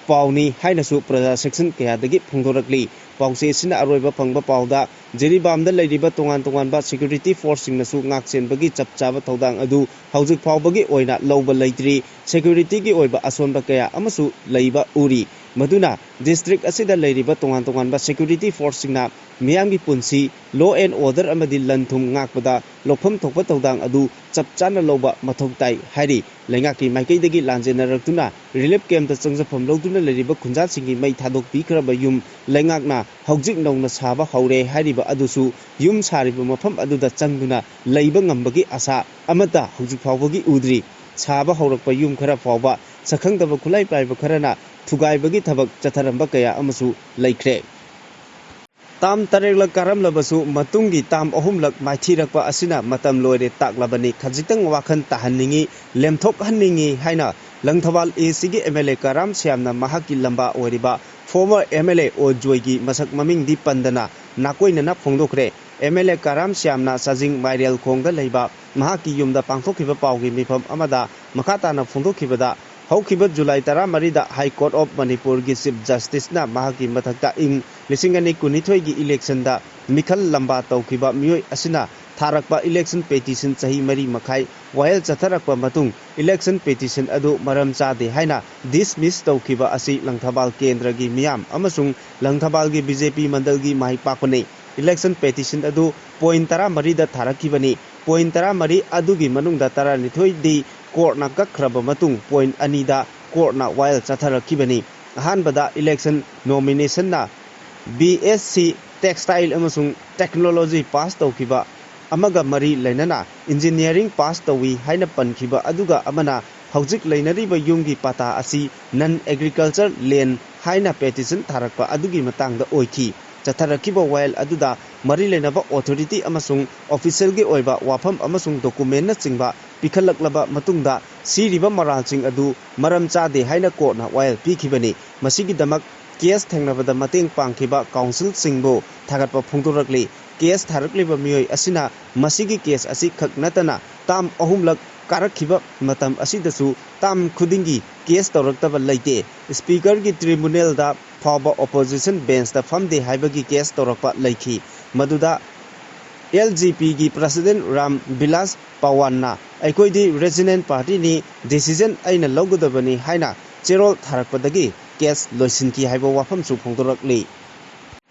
ꯄꯥꯎꯅꯤ ꯍꯥꯏꯅꯁꯨ ꯄ꯭ꯔꯖꯥ ꯁꯦꯛꯁꯟ ꯀꯌꯥꯗꯒꯤ ꯐꯣꯡꯗꯣꯔꯛꯂꯤ꯫ ꯄꯥꯎꯆꯦ ꯑꯁꯤꯅ ꯑꯔꯣꯏꯕ ꯐꯪꯕ ꯄꯥꯎꯗ ꯖꯤꯔꯤꯕꯥꯝꯗ ꯂꯩꯔꯤꯕ ꯇꯣꯉꯥꯟ ꯇꯣꯉꯥꯟꯕ ꯁꯦꯀ꯭ꯌꯨꯔꯤꯇꯤ ꯐꯣꯔꯁꯁꯤꯡꯅꯁꯨ ꯉꯥꯛ ꯁꯦꯟꯕꯒꯤ ꯆꯞ ꯆꯥꯕ ꯊꯧꯗꯥꯡ ꯑꯗꯨ ꯍꯧꯖꯤꯛ ꯐꯥꯎꯕꯒꯤ ꯑꯣꯏꯅ ꯂꯧꯕ ꯂꯩꯇ꯭ꯔꯤ꯫ ꯁꯦꯀ꯭ꯌꯨꯔꯤꯇꯤꯒꯤ ꯑꯣꯏꯕ ꯑꯁꯣꯟꯕ ꯀꯌꯥ ꯑꯃꯁꯨ ꯂꯩꯕ ꯎꯔꯤ꯫ ꯃꯗꯨꯅ ꯗꯤꯁꯇ꯭ꯔꯤꯛ ꯑꯁꯤꯗ ꯂꯩꯔꯤꯕ ꯇꯣꯉꯥꯟ ꯇꯣꯉꯥꯟꯕ ꯁꯦꯀ꯭ꯌꯨꯔꯤꯇꯤ ꯐꯣꯔꯁꯁꯤꯡꯅ ꯃꯤꯌꯥꯝꯒꯤ ꯄꯨꯟꯁꯤ, ꯂꯣ ꯑꯦꯟ ꯑꯣꯔꯗꯔ ꯑꯃꯗꯤ ꯂꯟ ꯊꯨꯝ ꯉꯥꯛꯄꯗ ꯂꯧꯐꯝ ꯊꯣꯛꯄ ꯊꯧꯗꯥꯡ ꯑꯗꯨ ꯆꯞ ꯆꯥꯅ ꯂꯧꯕ ꯃꯊꯧ ꯇꯥꯏ ꯍꯥꯏꯔꯤ꯫ ꯂꯩꯉꯥꯛꯀꯤ ꯃꯥꯏꯀꯩꯗꯒꯤ ꯂꯥꯟꯖꯦꯟꯅꯔꯛꯇꯨꯅ ꯔꯤꯂꯤꯐ ꯀꯦꯝꯞꯇ ꯆꯪꯖꯐꯝ ꯂꯧꯗꯨꯅ ꯂꯩꯔꯤꯕ ꯈꯨꯟꯖꯥꯁꯤꯡꯒꯤ ꯃꯩ ꯊꯥꯗꯣꯛꯄꯤꯈ꯭ꯔꯕ ꯌꯨꯝ ꯂꯩꯉꯥꯛꯅ ꯍꯧꯖꯤꯛ ꯅꯧꯅ ꯁꯥꯕ ꯍꯧꯔꯦ ꯍꯥꯏꯔꯤꯕ ꯑꯗꯨꯁꯨ ꯌꯨꯝ ꯁꯥꯔꯤꯕ ꯃꯐꯝ ꯑꯗꯨꯗ ꯆꯪꯗꯨꯅ ꯂꯩꯕ ꯉꯝꯕꯒꯤ ꯑꯁꯥ ꯑꯃꯠꯇ ꯍꯧꯖꯤꯛ ꯐꯥꯎꯕꯒꯤ ꯎꯗ꯭ꯔꯤ꯫ ꯁꯥꯕ ꯍꯧꯔꯛꯄ ꯌꯨꯝ ꯈꯔ ꯐꯥꯎꯕ ꯁꯛꯈꯪꯗꯕ ꯈꯨꯠꯂꯥꯏ ꯄꯥꯏꯕ ꯈꯔꯅ ꯊꯨꯒꯥꯏꯕꯒꯤ ꯊꯕꯛ ꯆꯠꯊꯔꯝꯕ ꯀꯌꯥ ꯑꯃꯁꯨ ꯂꯩꯈ꯭ꯔꯦ꯫ ꯇꯥꯝ ꯇꯔꯦꯠꯂꯛ ꯀꯥꯔꯝꯂꯕꯁꯨ ꯃꯇꯨꯡꯒꯤ ꯇꯥꯝ ꯑꯍꯨꯝꯂꯛ ꯃꯥꯏꯊꯤꯔꯛꯄ ꯑꯁꯤꯅ ꯃꯇꯝ ꯂꯣꯏꯔꯦ ꯇꯥꯛꯂꯕꯅꯤ꯫ ꯈꯖꯤꯛꯇꯪ ꯋꯥꯈꯜ ꯇꯥꯍꯟꯅꯤꯡꯏ, ꯂꯦꯝꯊꯣꯛꯍꯟꯅꯤꯡꯏ ꯍꯥꯏꯅ ꯂꯪꯊꯕꯥꯜ ꯑꯦ ꯁꯤꯒꯤ ꯑꯦꯝ ꯑꯦꯜ ꯑꯦ ꯀꯔꯥꯝ ꯁ꯭ꯌꯥꯝꯅ ꯃꯍꯥꯛꯀꯤ ꯂꯝꯕꯥ ꯑꯣꯏꯔꯤꯕ ꯐꯣꯔꯃꯔ ꯑꯦꯝ ꯑꯦꯜ ꯑꯦ ꯑꯣ ꯖꯣꯏꯒꯤ ꯃꯁꯛ ꯃꯃꯤꯡꯗꯤ ꯄꯟꯗꯅ ꯅꯥꯀꯣꯏꯅꯅ ꯐꯣꯡꯗꯣꯛꯈ꯭ꯔꯦ꯫ ꯑꯦꯝ ꯑꯦꯜ ꯑꯦ ꯀꯔꯥꯝ ꯁ꯭ꯌꯥꯝꯅ ꯆꯥꯖꯤꯡ ꯃꯥꯏꯔꯦꯜꯈꯣꯡꯗ ꯂꯩꯕ ꯃꯍꯥꯛꯀꯤ ꯌꯨꯝꯗ ꯄꯥꯡꯊꯣꯛꯈꯤꯕ ꯄꯥꯎꯒꯤ ꯃꯤꯐꯝ ꯑꯃꯗ ꯃꯈꯥ ꯇꯥꯅ ꯐꯣꯡꯗꯣꯛꯈꯤꯕꯗ, ꯍꯧꯈꯤꯕ ꯖꯨꯂꯥꯏ ꯇꯔꯥꯃꯔꯤꯗ ꯍꯥꯏ ꯀꯣꯔꯠ ꯑꯣꯐ ꯃꯅꯤꯄꯨꯔꯒꯤ ꯆꯤꯐ ꯖꯁꯇꯤꯁꯅ ꯃꯍꯥꯛꯀꯤ ꯃꯊꯛꯇ ꯏꯪ ꯂꯤꯁꯤꯡ ꯑꯅꯤ ꯀꯨꯟꯅꯤꯊꯣꯏꯒꯤ ꯏꯂꯦꯛꯁꯟꯗ ꯃꯤꯈꯜ ꯂꯝꯕꯥ ꯇꯧꯈꯤꯕ ꯃꯤꯑꯣꯏ ꯑꯁꯤꯅ ꯊꯥꯔꯛꯄ ꯏꯂꯦꯛꯁꯟ ꯄꯦꯇꯤꯁꯟ ꯆꯍꯤ ꯃꯔꯤ ꯃꯈꯥꯏ ꯋꯥꯌꯦꯜ ꯆꯠꯊꯔꯛꯄ ꯃꯇꯨꯡ, ꯏꯂꯦꯛꯁꯟ ꯄꯦꯇꯤꯁꯟ ꯑꯗꯨ ꯃꯔꯝ ꯆꯥꯗꯦ ꯍꯥꯏꯅ ꯗꯤꯁꯃꯤꯁ ꯇꯧꯈꯤꯕ ꯑꯁꯤ ꯂꯪꯊꯕꯥꯜ ꯀꯦꯟꯗ꯭ꯔꯒꯤ ꯃꯤꯌꯥꯝ ꯑꯃꯁꯨꯡ ꯂꯪꯊꯕꯥꯜꯒꯤ ꯕꯤ ꯖꯦ ꯄꯤ ꯃꯟꯗꯜꯒꯤ ꯃꯥꯏ ꯄꯥꯛꯄꯅꯤ꯫ ꯏꯂꯦꯛꯁꯟ ꯄꯦꯇꯤꯁꯟ ꯑꯗꯨ ꯄꯣꯏꯟ ꯇꯔꯥꯃꯔꯤꯗ ꯊꯥꯔꯛꯈꯤꯕꯅꯤ꯫ ꯄꯣꯏꯟ ꯇꯔꯥꯃꯔꯤ ꯑꯗꯨꯒꯤ ꯃꯅꯨꯡꯗ ꯇꯔꯥꯅꯤꯊꯣꯏꯗꯤ ꯀꯣꯔꯠꯅ ꯀꯛꯈ꯭ꯔꯕ ꯃꯇꯨꯡ, ꯄꯣꯏꯟ ꯑꯅꯤꯗ ꯀꯣꯔꯠꯅ ꯋꯥꯌꯦꯜ ꯆꯠꯊꯔꯛꯈꯤꯕꯅꯤ꯫ ꯑꯍꯥꯟꯕꯗ election ꯅꯣꯃꯤꯅꯦꯁꯟꯅ B S C textile ꯑꯃꯁꯨꯡ ꯇꯦꯛꯅꯣꯂꯣꯖꯤ ꯄꯥꯁ ꯇꯧꯈꯤꯕ ꯑꯃꯒ ꯃꯔꯤ ꯂꯩꯅꯅ ꯏꯟꯖꯤꯅꯤꯌꯥꯔꯤꯡ ꯄꯥꯁ ꯇꯧꯏ ꯍꯥꯏꯅ ꯄꯟꯈꯤꯕ ꯑꯗꯨꯒ ꯑꯃꯅ ꯍꯧꯖꯤꯛ ꯂꯩꯅꯔꯤꯕ ꯌꯨꯝꯒꯤ ꯄꯇꯥ ꯑꯁꯤ non agriculture land ꯍꯥꯏꯅ petition ꯊꯥꯔꯛꯄ ꯑꯗꯨꯒꯤ ꯃꯇꯥꯡꯗ ꯑꯣꯏꯈꯤ꯫ ꯆꯠꯊꯔꯛꯈꯤꯕ ꯋꯥꯌꯦꯜ ꯑꯗꯨꯗ ꯃꯔꯤ ꯂꯩꯅꯕ authority ꯑꯃꯁꯨꯡ officialꯒꯤ ꯑꯣꯏꯕ ꯋꯥꯐꯝ ꯑꯃꯁꯨꯡ documentꯅꯆꯤꯡꯕ ꯄꯤꯈꯠꯂꯛꯂꯕ ꯃꯇꯨꯡꯗ ꯁꯤꯔꯤꯕ ꯃꯔꯥꯜꯁꯤꯡ ꯑꯗꯨ ꯃꯔꯝ ꯆꯥꯗꯦ ꯍꯥꯏꯅ courtꯅ ꯋꯥꯌꯦꯜ ꯄꯤꯈꯤꯕꯅꯤ꯫ ꯃꯁꯤꯒꯤꯗꯃꯛ case ꯊꯦꯡꯅꯕꯗ ꯃꯇꯦꯡ ꯄꯥꯡꯈꯤꯕ councilꯁꯤꯡꯕꯨ ꯊꯥꯒꯠꯄ ꯐꯣꯡꯗꯣꯔꯛꯂꯤ꯫ Case ꯊꯥꯔꯛꯂꯤꯕ ꯃꯤꯑꯣꯏ ꯑꯁꯤꯅ ꯃꯁꯤꯒꯤ case ꯑꯁꯤ ꯈꯛ ꯅꯠꯇꯅ term ꯑꯍꯨꯝꯂꯛ ꯀꯥꯔꯛꯈꯤꯕ ꯃꯇꯝ ꯑꯁꯤꯗꯁꯨ term ꯈꯨꯗꯤꯡꯒꯤ case ꯇꯧꯔꯛꯇꯕ ꯂꯩꯇꯦ꯫ Speakerꯒꯤ tribunalꯗ ꯐꯥꯎꯕ opposition benchꯇ ꯐꯝꯗꯦ ꯍꯥꯏꯕꯒꯤ case ꯇꯧꯔꯛꯄ ꯂꯩꯈꯤ꯫ ꯃꯗꯨꯗ LJPꯒꯤ president ꯔꯥꯝ ꯕꯤꯂꯥꯁ ꯄꯥꯋꯥꯟꯅ "ꯑꯩꯈꯣꯏꯗꯤ regional partyꯅꯤ, decision ꯑꯩꯅ ꯂꯧꯒꯗꯕꯅꯤ" ꯍꯥꯏꯅ ꯆꯦꯔꯣꯜ ꯊꯥꯔꯛꯄꯗꯒꯤ case ꯂꯣꯏꯁꯤꯟꯈꯤ ꯍꯥꯏꯕ ꯋꯥꯐꯝꯁꯨ ꯐꯣꯡꯗꯣꯔꯛꯂꯤ꯫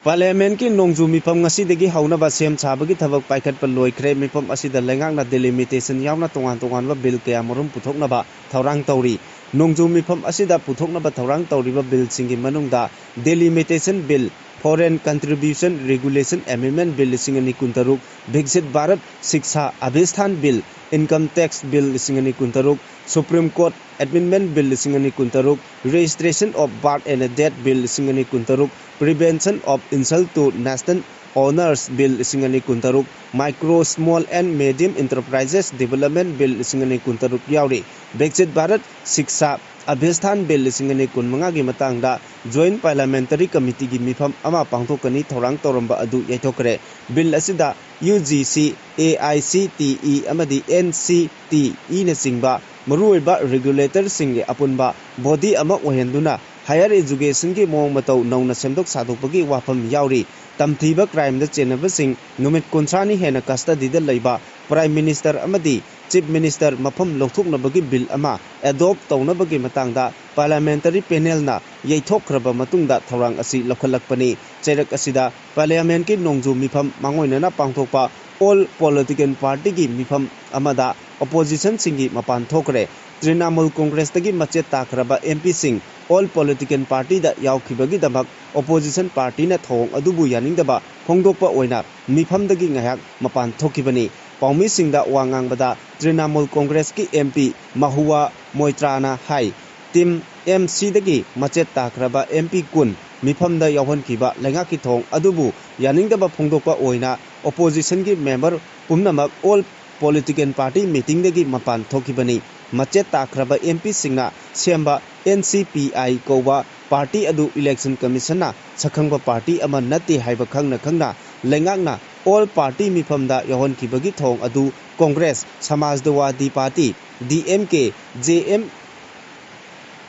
Parliamentꯀꯤ ꯅꯣꯡꯖꯨ ꯃꯤꯐꯝ ꯉꯁꯤꯗꯒꯤ ꯍꯧꯅꯕ ꯁꯦꯝ ꯁꯥꯕꯒꯤ ꯊꯕꯛ ꯄꯥꯏꯈꯠꯄ ꯂꯣꯏꯈ꯭ꯔꯦ꯫ ꯃꯤꯐꯝ ꯑꯁꯤꯗ ꯂꯩꯉꯥꯛꯅ delimitation ꯌꯥꯎꯅ ꯇꯣꯉꯥꯟ ꯇꯣꯉꯥꯟꯕ bill ꯀꯌꯥꯃꯔꯨꯝ ꯄꯨꯊꯣꯛꯅꯕ ꯊꯧꯔꯥꯡ ꯇꯧꯔꯤ꯫ ꯅꯣꯡꯖꯨ ꯃꯤꯐꯝ ꯑꯁꯤꯗ ꯄꯨꯊꯣꯛꯅꯕ ꯊꯧꯔꯥꯡ ꯇꯧꯔꯤꯕ billꯁꯤꯡꯒꯤ ꯃꯅꯨꯡꯗ Delimitation Bill, Foreign Contribution Regulation Amendment Bill ꯂꯤꯁꯤꯡ ꯑꯅꯤ ꯀꯨꯟꯇꯔꯨꯛ, Viksit Bharat Shiksha Abhisthan Bill, Income Tax Bill ꯂꯤꯁꯤꯡ ꯑꯅꯤ ꯀꯨꯟꯇꯔꯨꯛ, Supreme Court Amendment Bill ꯂꯤꯁꯤꯡ ꯑꯅꯤ ꯀꯨꯟꯇꯔꯨꯛ, Registration of Birth and Death Bill ꯂꯤꯁꯤꯡ ꯑꯅꯤ ꯀꯨꯟꯇꯔꯨꯛ, Prevention of Insult to National Honours Bill ꯂꯤꯁꯤꯡ ꯑꯅꯤ ꯀꯨꯟꯇꯔꯨꯛ, Micro, Small and Medium Enterprises Development Bill ꯂꯤꯁꯤꯡ ꯑꯅꯤ ꯀꯨꯟꯇꯔꯨꯛ ꯌꯥꯎꯔꯤ꯫ Viksit Bharat Shiksha Abhisthan Bill ꯂꯤꯁꯤꯡ ꯑꯅꯤ ꯀꯨꯟꯃꯉꯥꯒꯤ ꯃꯇꯥꯡꯗ Joint Parliamentary Committeeꯒꯤ ꯃꯤꯐꯝ ꯑꯃ ꯄꯥꯡꯊꯣꯛꯀꯅꯤ ꯊꯧꯔꯥꯡ ꯇꯧꯔꯝꯕ ꯑꯗꯨ ꯌꯩꯊꯣꯛꯈ꯭ꯔꯦ꯫ Bill ꯑꯁꯤꯗ UGC, AICTE ꯑꯃꯗꯤ NCTEꯅꯆꯤꯡꯕ ꯃꯔꯨꯑꯣꯏꯕ regulatorꯁꯤꯡꯒꯤ ꯑꯄꯨꯟꯕ body ꯑꯃ ꯑꯣꯏꯍꯟꯗꯨꯅ higher educationꯒꯤ ꯃꯑꯣꯡ ꯃꯇꯧ ꯅꯧꯅ ꯁꯦꯝꯗꯣꯛ ꯁꯥꯗꯣꯛꯄꯒꯤ ꯋꯥꯐꯝ ꯌꯥꯎꯔꯤ꯫ ꯇꯝꯊꯤꯕ crimeꯗ ꯆꯦꯟꯅꯕꯁꯤꯡ ꯅꯨꯃꯤꯠ ꯀꯨꯟꯊ꯭ꯔꯥꯅꯤ ꯍꯦꯟꯅ custodyꯗ ꯂꯩꯕ Prime Minister ꯑꯃꯗꯤ Chief Minister ꯃꯐꯝ ꯂꯧꯊꯣꯛꯅꯕꯒꯤ bill ꯑꯃ adopt ꯇꯧꯅꯕꯒꯤ ꯃꯇꯥꯡꯗ Parliamentary Panelꯅ ꯌꯩꯊꯣꯛꯈ꯭ꯔꯕ ꯃꯇꯨꯡꯗ ꯊꯧꯔꯥꯡ ꯑꯁꯤ ꯂꯧꯈꯠꯂꯛꯄꯅꯤ꯫ ꯆꯩꯔꯛ ꯑꯁꯤꯗ Parliamentꯀꯤ ꯅꯣꯡꯖꯨ ꯃꯤꯐꯝ ꯃꯥꯡꯑꯣꯏꯅꯅ ꯄꯥꯡꯊꯣꯛꯄ all political partyꯒꯤ ꯃꯤꯐꯝ ꯑꯃꯗ oppositionꯁꯤꯡꯒꯤ ꯃꯄꯥꯟ ꯊꯣꯛꯈ꯭ꯔꯦ꯫ Trinamool Congressꯇꯒꯤ ꯃꯆꯦꯠ ꯇꯥꯈ꯭ꯔꯕ MPꯁꯤꯡ all political partyꯗ ꯌꯥꯎꯈꯤꯕꯒꯤꯗꯃꯛ opposition partyꯅ ꯊꯧꯑꯣꯡ ꯑꯗꯨꯕꯨ ꯌꯥꯅꯤꯡꯗꯕ ꯐꯣꯡꯗꯣꯛꯄ ꯑꯣꯏꯅ ꯃꯤꯐꯝꯗꯒꯤ ꯉꯥꯏꯍꯥꯛ ꯃꯄꯥꯟ ꯊꯣꯛꯈꯤꯕꯅꯤ꯫ ꯄꯥꯎꯃꯤꯁꯤꯡꯗ ꯋꯥ ꯉꯥꯡꯕꯗ Trinamool Congressꯀꯤ MP ꯃꯍꯨꯋꯥ ꯃꯣꯏꯇ꯭ꯔꯥꯅ ꯍꯥꯏ, ꯇꯤꯝ ꯑꯦꯝ ꯁꯤꯗꯒꯤ ꯃꯆꯦꯠ ꯇꯥꯈ꯭ꯔꯕ ꯑꯦꯝ ꯄꯤ ꯀꯨꯟ ꯃꯤꯐꯝꯗ ꯌꯥꯎꯍꯟꯈꯤꯕ ꯂꯩꯉꯥꯛꯀꯤ ꯊꯧꯑꯣꯡ ꯑꯗꯨꯕꯨ ꯌꯥꯅꯤꯡꯗꯕ ꯐꯣꯡꯗꯣꯛꯄ ꯑꯣꯏꯅ ꯑꯣꯄꯣꯖꯤꯁꯟꯒꯤ ꯃꯦꯝꯕꯔ ꯄꯨꯝꯅꯃꯛ ꯑꯣꯜ ꯄꯣꯂꯤꯇꯤꯀꯦꯜ ꯄꯥꯔꯇꯤ ꯃꯤꯇꯤꯡꯗꯒꯤ ꯃꯄꯥꯟ ꯊꯣꯛꯈꯤꯕꯅꯤ꯫ ꯃꯆꯦꯠ ꯇꯥꯈ꯭ꯔꯕ ꯑꯦꯝ ꯄꯤꯁꯤꯡꯅ ꯁꯦꯝꯕ ꯑꯦꯟ ꯁꯤ ꯄꯤ ꯑꯥꯏ ꯀꯧꯕ ꯄꯥꯔꯇꯤ ꯑꯗꯨ ꯏꯂꯦꯛꯁꯟ ꯀꯃꯤꯁꯟꯅ ꯁꯛꯈꯪꯕ ꯄꯥꯔꯇꯤ ꯑꯃ ꯅꯠꯇꯦ ꯍꯥꯏꯕ ꯈꯪꯅ ꯈꯪꯅ ꯂꯩꯉꯥꯛꯅ ꯑꯣꯜ ꯄꯥꯔꯇꯤ ꯃꯤꯐꯝꯗ ꯌꯥꯎꯍꯟꯈꯤꯕꯒꯤ ꯊꯧꯑꯣꯡ ꯑꯗꯨ ꯀꯣꯡꯒ꯭ꯔꯦꯁ, ꯁꯃꯥꯖꯗꯋꯥꯗꯤ ꯄꯥꯔꯇꯤ, ꯗꯤ ꯑꯦꯝ ꯀꯦ, ꯖꯦ ꯑꯦꯝ,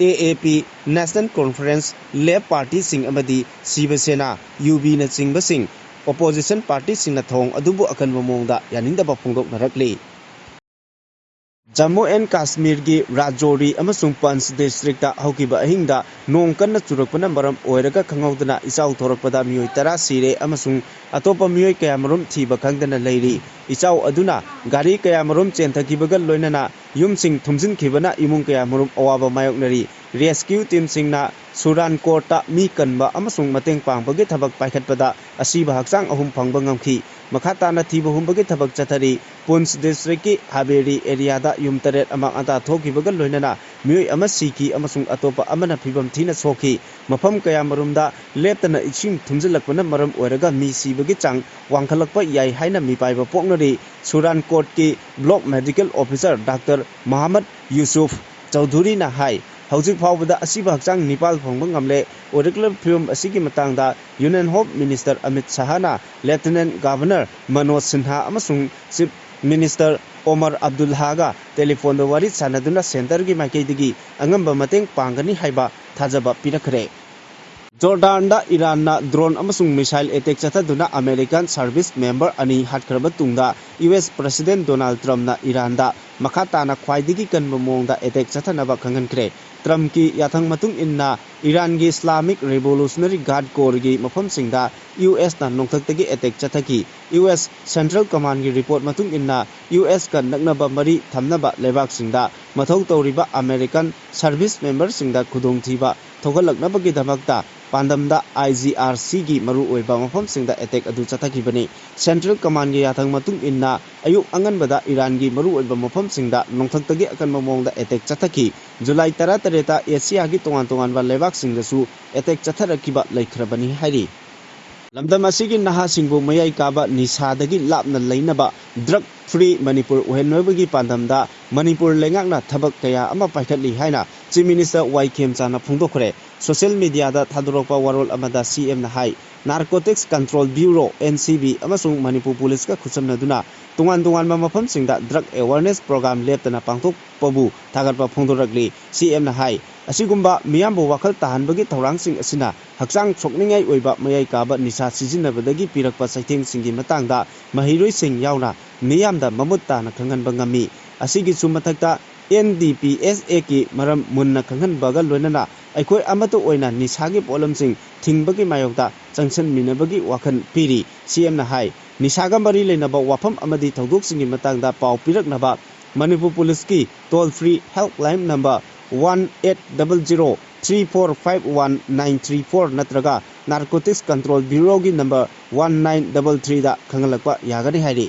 ꯑꯦ ꯑꯦ ꯄꯤ, ꯅꯦꯁꯅꯦꯜ ꯀꯣꯟꯐꯔꯦꯟꯁ, ꯂꯦꯐ ꯄꯥꯔꯇꯤꯁꯤꯡ ꯑꯃꯗꯤ ꯁꯤꯕ ꯁꯦꯅꯥ, ꯌꯨ ꯕꯤꯅꯆꯤꯡꯕꯁꯤꯡ ꯑꯣꯄꯣꯖꯤꯁꯟ ꯄꯥꯔꯇꯤꯁꯤꯡꯅ ꯊꯧꯑꯣꯡ ꯑꯗꯨꯕꯨ ꯑꯀꯟꯕ ꯃꯑꯣꯡꯗ ꯌꯥꯅꯤꯡꯗꯕ ꯐꯣꯡꯗꯣꯛꯅꯔꯛꯂꯤ꯫ ꯖꯝꯃꯨ ꯑꯦꯟ ꯀꯥꯁꯃꯤꯔꯒꯤ ꯔꯥꯖꯣꯔꯤ ꯑꯃꯁꯨꯡ ꯄꯟꯆ ꯗꯤꯁꯇ꯭ꯔꯤꯛꯇ ꯍꯧꯈꯤꯕ ꯑꯍꯤꯡꯗ ꯅꯣꯡ ꯀꯟꯅ ꯆꯨꯔꯛꯄꯅ ꯃꯔꯝ ꯑꯣꯏꯔꯒ ꯈꯪꯍꯧꯗꯅ ꯏꯆꯥꯎ ꯊꯣꯔꯛꯄꯗ ꯃꯤꯑꯣꯏ ꯇꯔꯥ ꯁꯤꯔꯦ ꯑꯃꯁꯨꯡ ꯑꯇꯣꯞꯄ ꯃꯤꯑꯣꯏ ꯀꯌꯥꯃꯔꯨꯝ ꯊꯤꯕ ꯈꯪꯗꯅ ꯂꯩꯔꯤ꯫ ꯏꯆꯥꯎ ꯑꯗꯨꯅ ꯒꯥꯔꯤ ꯀꯌꯥꯃꯔꯨꯝ ꯆꯦꯟꯊꯈꯤꯕꯒ ꯂꯣꯏꯅꯅ ꯌꯨꯝꯁꯤꯡ ꯊꯨꯝꯖꯤꯟꯈꯤꯕꯅ ꯏꯃꯨꯡ ꯀꯌꯥꯃꯔꯨꯝ ꯑꯋꯥꯕ ꯃꯥꯌꯣꯛꯅꯔꯤ꯫ ꯔꯦꯁꯀ꯭ꯌꯨ ꯇꯤꯝꯁꯤꯡꯅ ꯁꯨꯔꯥꯟꯀꯣꯠꯇ ꯃꯤ ꯀꯟꯕ ꯑꯃꯁꯨꯡ ꯃꯇꯦꯡ ꯄꯥꯡꯕꯒꯤ ꯊꯕꯛ ꯄꯥꯏꯈꯠꯄꯗ ꯑꯁꯤꯕ ꯍꯛꯆꯥꯡ ꯑꯍꯨꯝ ꯐꯪꯕ ꯉꯝꯈꯤ꯫ ꯃꯈꯥ ꯇꯥꯅ ꯊꯤꯕ ꯍꯨꯝꯕꯒꯤ ꯊꯕꯛ ꯆꯠꯊꯔꯤ꯫ ꯄꯨꯟꯆ ꯗꯤꯁꯇ꯭ꯔꯤꯛꯀꯤ ꯍꯥꯕꯦꯔꯤ ꯑꯦꯔꯤꯌꯥꯗ ꯌꯨꯝ ꯇꯔꯦꯠ ꯑꯃꯥꯡ ꯑꯇꯥ ꯊꯣꯛꯈꯤꯕꯒ ꯂꯣꯏꯅꯅ ꯃꯤꯑꯣꯏ ꯑꯃ ꯁꯤꯈꯤ ꯑꯃꯁꯨꯡ ꯑꯇꯣꯞꯄ ꯑꯃꯅ ꯐꯤꯕꯝ ꯊꯤꯅ ꯁꯣꯛꯈꯤ꯫ ꯃꯐꯝ ꯀꯌꯥꯃꯔꯨꯝꯗ ꯂꯦꯞꯇꯅ ꯏꯁꯤꯡ ꯊꯨꯝꯖꯤꯜꯂꯛꯄꯅ ꯃꯔꯝ ꯑꯣꯏꯔꯒ ꯃꯤ ꯁꯤꯕꯒꯤ ꯆꯥꯡ ꯋꯥꯡꯈꯠꯂꯛꯄ ꯌꯥꯏ ꯍꯥꯏꯅ ꯃꯤꯄꯥꯏꯕ ꯄꯣꯛꯅꯔꯤ꯫ ꯁꯨꯔꯥꯟꯀꯣꯠꯀꯤ block medical officer doctor ꯃꯍꯃꯗ Yusuf ꯆꯧꯙꯨꯔꯤꯅ ꯍꯥꯏ, ꯍꯧꯖꯤꯛ ꯐꯥꯎꯕꯗ ꯑꯁꯤꯕ ꯍꯛꯆꯥꯡ ꯅꯤꯄꯥꯜ ꯐꯪꯕ ꯉꯝꯂꯦ꯫ ꯑꯣꯏꯔꯛꯂꯤꯕ ꯐꯤꯕꯝ ꯑꯁꯤꯒꯤ ꯃꯇꯥꯡꯗ ꯌꯨꯅꯤꯌꯟ ꯍꯣꯝ ꯃꯤꯅꯤꯁꯇꯔ ꯑꯃꯤꯠ ꯁꯍꯥꯅ ꯂꯦꯐꯇꯤꯅꯦꯟꯠ ꯒꯚꯔꯅꯔ ꯃꯅꯣꯖ ꯁꯤꯟꯍꯥ ꯑꯃꯁꯨꯡ ꯆꯤꯐ ꯃꯤꯅꯤꯁꯇꯔ ꯑꯣꯃꯔ ꯑꯕꯗꯨꯜꯍꯥꯒ ꯇꯦꯂꯤꯐꯣꯟꯗ ꯋꯥꯔꯤ ꯁꯥꯟꯅꯗꯨꯅ ꯁꯦꯟꯇꯔꯒꯤ ꯃꯥꯏꯀꯩꯗꯒꯤ ꯑꯉꯝꯕ ꯃꯇꯦꯡ ꯄꯥꯡꯒꯅꯤ ꯍꯥꯏꯕ ꯊꯥꯖꯕ ꯄꯤꯔꯛꯈ꯭ꯔꯦ꯫ ꯖꯣꯔꯗꯥꯟꯗ ꯏꯔꯥꯟꯅ ꯗ꯭ꯔꯣꯟ ꯑꯃꯁꯨꯡ ꯃꯤꯁꯥꯏꯜ ꯑꯦꯇꯦꯛ ꯆꯠꯊꯗꯨꯅ ꯑꯃꯦꯔꯤꯀꯥꯟ ꯁꯔꯚꯤꯁ ꯃꯦꯝꯕꯔ ꯑꯅꯤ ꯍꯥꯠꯈ꯭ꯔꯕ ꯇꯨꯡꯗ, ꯌꯨ ꯑꯦꯁ ꯄ꯭ꯔꯁꯤꯗꯦꯟꯠ ꯗꯣꯅꯥꯜꯗ ꯇ꯭ꯔꯝꯞꯅ ꯏꯔꯥꯟꯗ ꯃꯈꯥ ꯇꯥꯅ ꯈ꯭ꯋꯥꯏꯗꯒꯤ ꯀꯟꯕ ꯃꯑꯣꯡꯗ ꯑꯦꯇꯦꯛ ꯆꯠꯊꯅꯕ ꯈꯪꯍꯟꯈ꯭ꯔꯦ꯫ ꯇ꯭ꯔꯝꯞꯀꯤ ꯌꯥꯊꯪ ꯃꯇꯨꯡ ꯏꯟꯅ ꯏꯔꯥꯟꯒꯤ ꯏꯁꯂꯥꯃꯤꯛ ꯔꯤꯚꯣꯂꯨꯁꯅꯔꯤ ꯒꯥꯔꯗ ꯀꯣꯔꯒꯤ ꯃꯐꯝꯁꯤꯡꯗ ꯌꯨ ꯑꯦꯁꯅ ꯅꯣꯡꯊꯛꯇꯒꯤ ꯑꯦꯇꯦꯛ ꯆꯠꯊꯈꯤ꯫ ꯌꯨ ꯑꯦꯁ ꯁꯦꯟꯇ꯭ꯔꯦꯜ ꯀꯃꯥꯟꯗꯒꯤ ꯔꯤꯄꯣꯔꯠ ꯃꯇꯨꯡ ꯏꯟꯅ, ꯌꯨ ꯑꯦꯁꯀ ꯅꯛꯅꯕ ꯃꯔꯤ ꯊꯝꯅꯕ ꯂꯩꯕꯥꯛꯁꯤꯡꯗ ꯃꯊꯧ ꯇꯧꯔꯤꯕ ꯑꯃꯦꯔꯤꯀꯥꯟ ꯁꯔꯚꯤꯁ ꯃꯦꯝꯕꯔꯁꯤꯡꯗ ꯈꯨꯗꯣꯡꯊꯤꯕ ꯊꯣꯛꯍꯜꯂꯛꯅꯕꯒꯤꯗꯃꯛꯇ ꯄꯥꯟꯗꯝꯗ ꯑꯥꯏ ꯖꯤ ꯑꯥꯔ ꯁꯤꯒꯤ ꯃꯔꯨꯑꯣꯏꯕ ꯃꯐꯝꯁꯤꯡꯗ ꯑꯦꯇꯦꯛ ꯑꯗꯨ ꯆꯠꯊꯈꯤꯕꯅꯤ꯫ ꯁꯦꯟꯇ꯭ꯔꯦꯜ ꯀꯃꯥꯟꯒꯤ ꯌꯥꯊꯪ ꯃꯇꯨꯡ ꯏꯟꯅ ꯑꯌꯨꯛ ꯑꯉꯟꯕꯗ ꯏꯔꯥꯟꯒꯤ ꯃꯔꯨꯑꯣꯏꯕ ꯃꯐꯝꯁꯤꯡꯗ ꯅꯣꯡꯊꯛꯇꯒꯤ ꯑꯀꯟꯕ ꯃꯑꯣꯡꯗ ꯑꯦꯇꯦꯛ ꯆꯠꯊꯈꯤ꯫ ꯖꯨꯂꯥꯏ ꯇꯔꯥꯇꯔꯦꯠꯇ ꯑꯦꯁꯤꯌꯥꯒꯤ ꯇꯣꯉꯥꯟ ꯇꯣꯉꯥꯟꯕ ꯂꯩꯕꯥꯛꯁꯤꯡꯗꯁꯨ ꯑꯦꯇꯦꯛ ꯆꯠꯊꯔꯛꯈꯤꯕ ꯂꯩꯈ꯭ꯔꯕꯅꯤ ꯍꯥꯏꯔꯤ꯫ ꯂꯝꯗꯝ ꯑꯁꯤꯒꯤ ꯅꯍꯥꯁꯤꯡꯕꯨ ꯃꯌꯥꯏ ꯀꯥꯕ ꯅꯤꯁꯥꯗꯒꯤ ꯂꯥꯞꯅ ꯂꯩꯅꯕ, ꯗ꯭ꯔꯒ ꯐ꯭ꯔꯤ ꯃꯅꯤꯄꯨꯔ ꯑꯣꯏꯍꯟꯅꯕꯒꯤ ꯄꯥꯟꯗꯝꯗ ꯃꯅꯤꯄꯨꯔ ꯂꯩꯉꯥꯛꯅ ꯊꯕꯛ ꯀꯌꯥ ꯑꯃ ꯄꯥꯏꯈꯠꯂꯤ ꯍꯥꯏꯅ ꯆꯤꯐ ꯃꯤꯅꯤꯁꯇꯔ ꯋꯥꯏ ꯈꯦꯝꯆꯥꯅ ꯐꯣꯡꯗꯣꯛꯈ꯭ꯔꯦ꯫ ꯁꯣꯁꯤꯌꯦꯜ ꯃꯤꯗꯤꯌꯥꯗ ꯊꯥꯗꯣꯔꯛꯄ ꯋꯥꯔꯣꯜ ꯑꯃꯗ ꯁꯤ ꯑꯦꯝꯅ ꯍꯥꯏ, narcotics control bureau, N C B, ꯑꯃꯁꯨꯡ ꯃꯅꯤꯄꯨꯔ ꯄꯨꯂꯤꯁꯀ ꯈꯨꯠꯁꯝꯅꯗꯨꯅ ꯇꯣꯉꯥꯟ ꯇꯣꯉꯥꯟꯕ ꯃꯐꯝꯁꯤꯡꯗ ꯗ꯭ꯔꯒ ꯑꯦꯋꯥꯔꯅꯦꯁ ꯄ꯭ꯔꯣꯒ꯭ꯔꯥꯝ ꯂꯦꯞꯇꯅ ꯄꯥꯡꯊꯣꯛꯄꯕꯨ ꯊꯥꯒꯠꯄ ꯐꯣꯡꯗꯣꯔꯛꯂꯤ꯫ ꯁꯤ ꯑꯦꯝꯅ ꯍꯥꯏ, ꯑꯁꯤꯒꯨꯝꯕ ꯃꯤꯌꯥꯝꯕꯨ ꯋꯥꯈꯜ ꯇꯥꯍꯟꯕꯒꯤ ꯊꯧꯔꯥꯡꯁꯤꯡ ꯑꯁꯤꯅ ꯍꯛꯆꯥꯡ ꯁꯣꯛꯅꯤꯡꯉꯥꯏ ꯑꯣꯏꯕ ꯃꯌꯥꯏ ꯀꯥꯕ ꯅꯤꯁꯥ ꯁꯤꯖꯤꯟꯅꯕꯗꯒꯤ ꯄꯤꯔꯛꯄ ꯆꯩꯊꯦꯡꯁꯤꯡꯒꯤ ꯃꯇꯥꯡꯗ ꯃꯍꯩꯔꯣꯏꯁꯤꯡ ꯌꯥꯎꯅ ꯃꯤꯌꯥꯝꯗ ꯃꯃꯨꯠ ꯇꯥꯅ ꯈꯪꯍꯟꯕ ꯉꯝꯃꯤ꯫ ꯑꯁꯤꯒꯤꯁꯨ ꯃꯊꯛꯇ, ꯑꯦꯟ ꯗꯤ ꯄꯤ ꯑꯦꯁ ꯑꯦꯒꯤ ꯃꯔꯝ ꯃꯨꯟꯅ ꯈꯪꯍꯟꯕꯒ ꯂꯣꯏꯅꯅ ꯑꯩꯈꯣꯏ ꯑꯃꯠꯇ ꯑꯣꯏꯅ ꯅꯤꯁꯥꯒꯤ ꯄꯣꯠꯂꯝꯁꯤꯡ ꯊꯤꯡꯕꯒꯤ ꯃꯥꯌꯣꯛꯇ ꯆꯪꯁꯤꯟꯃꯤꯟꯅꯕꯒꯤ ꯋꯥꯈꯜ ꯄꯤꯔꯤ꯫ ꯁꯤ ꯑꯦꯝꯅ ꯍꯥꯏ, ꯅꯤꯁꯥꯒ ꯃꯔꯤ ꯂꯩꯅꯕ ꯋꯥꯐꯝ ꯑꯃꯗꯤ ꯊꯧꯗꯣꯛꯁꯤꯡꯒꯤ ꯃꯇꯥꯡꯗ ꯄꯥꯎ ꯄꯤꯔꯛꯅꯕ ꯃꯅꯤꯄꯨꯔ ꯄꯨꯂꯤꯁꯀꯤ toll free helpline number one eight double zero three four five one nine three four ꯅꯠꯇ꯭ꯔꯒ ꯅꯥꯔꯀꯣꯇꯤꯛꯁ ꯀꯟꯇ꯭ꯔꯣꯜ ꯕ꯭ꯌꯨꯔꯣꯒꯤ ꯅꯝꯕꯔ ꯋꯥꯟ ꯅꯥꯏꯟ ꯗꯕꯜ ꯊ꯭ꯔꯤꯗ ꯈꯪꯍꯜꯂꯛꯄ ꯌꯥꯒꯅꯤ ꯍꯥꯏꯔꯤ꯫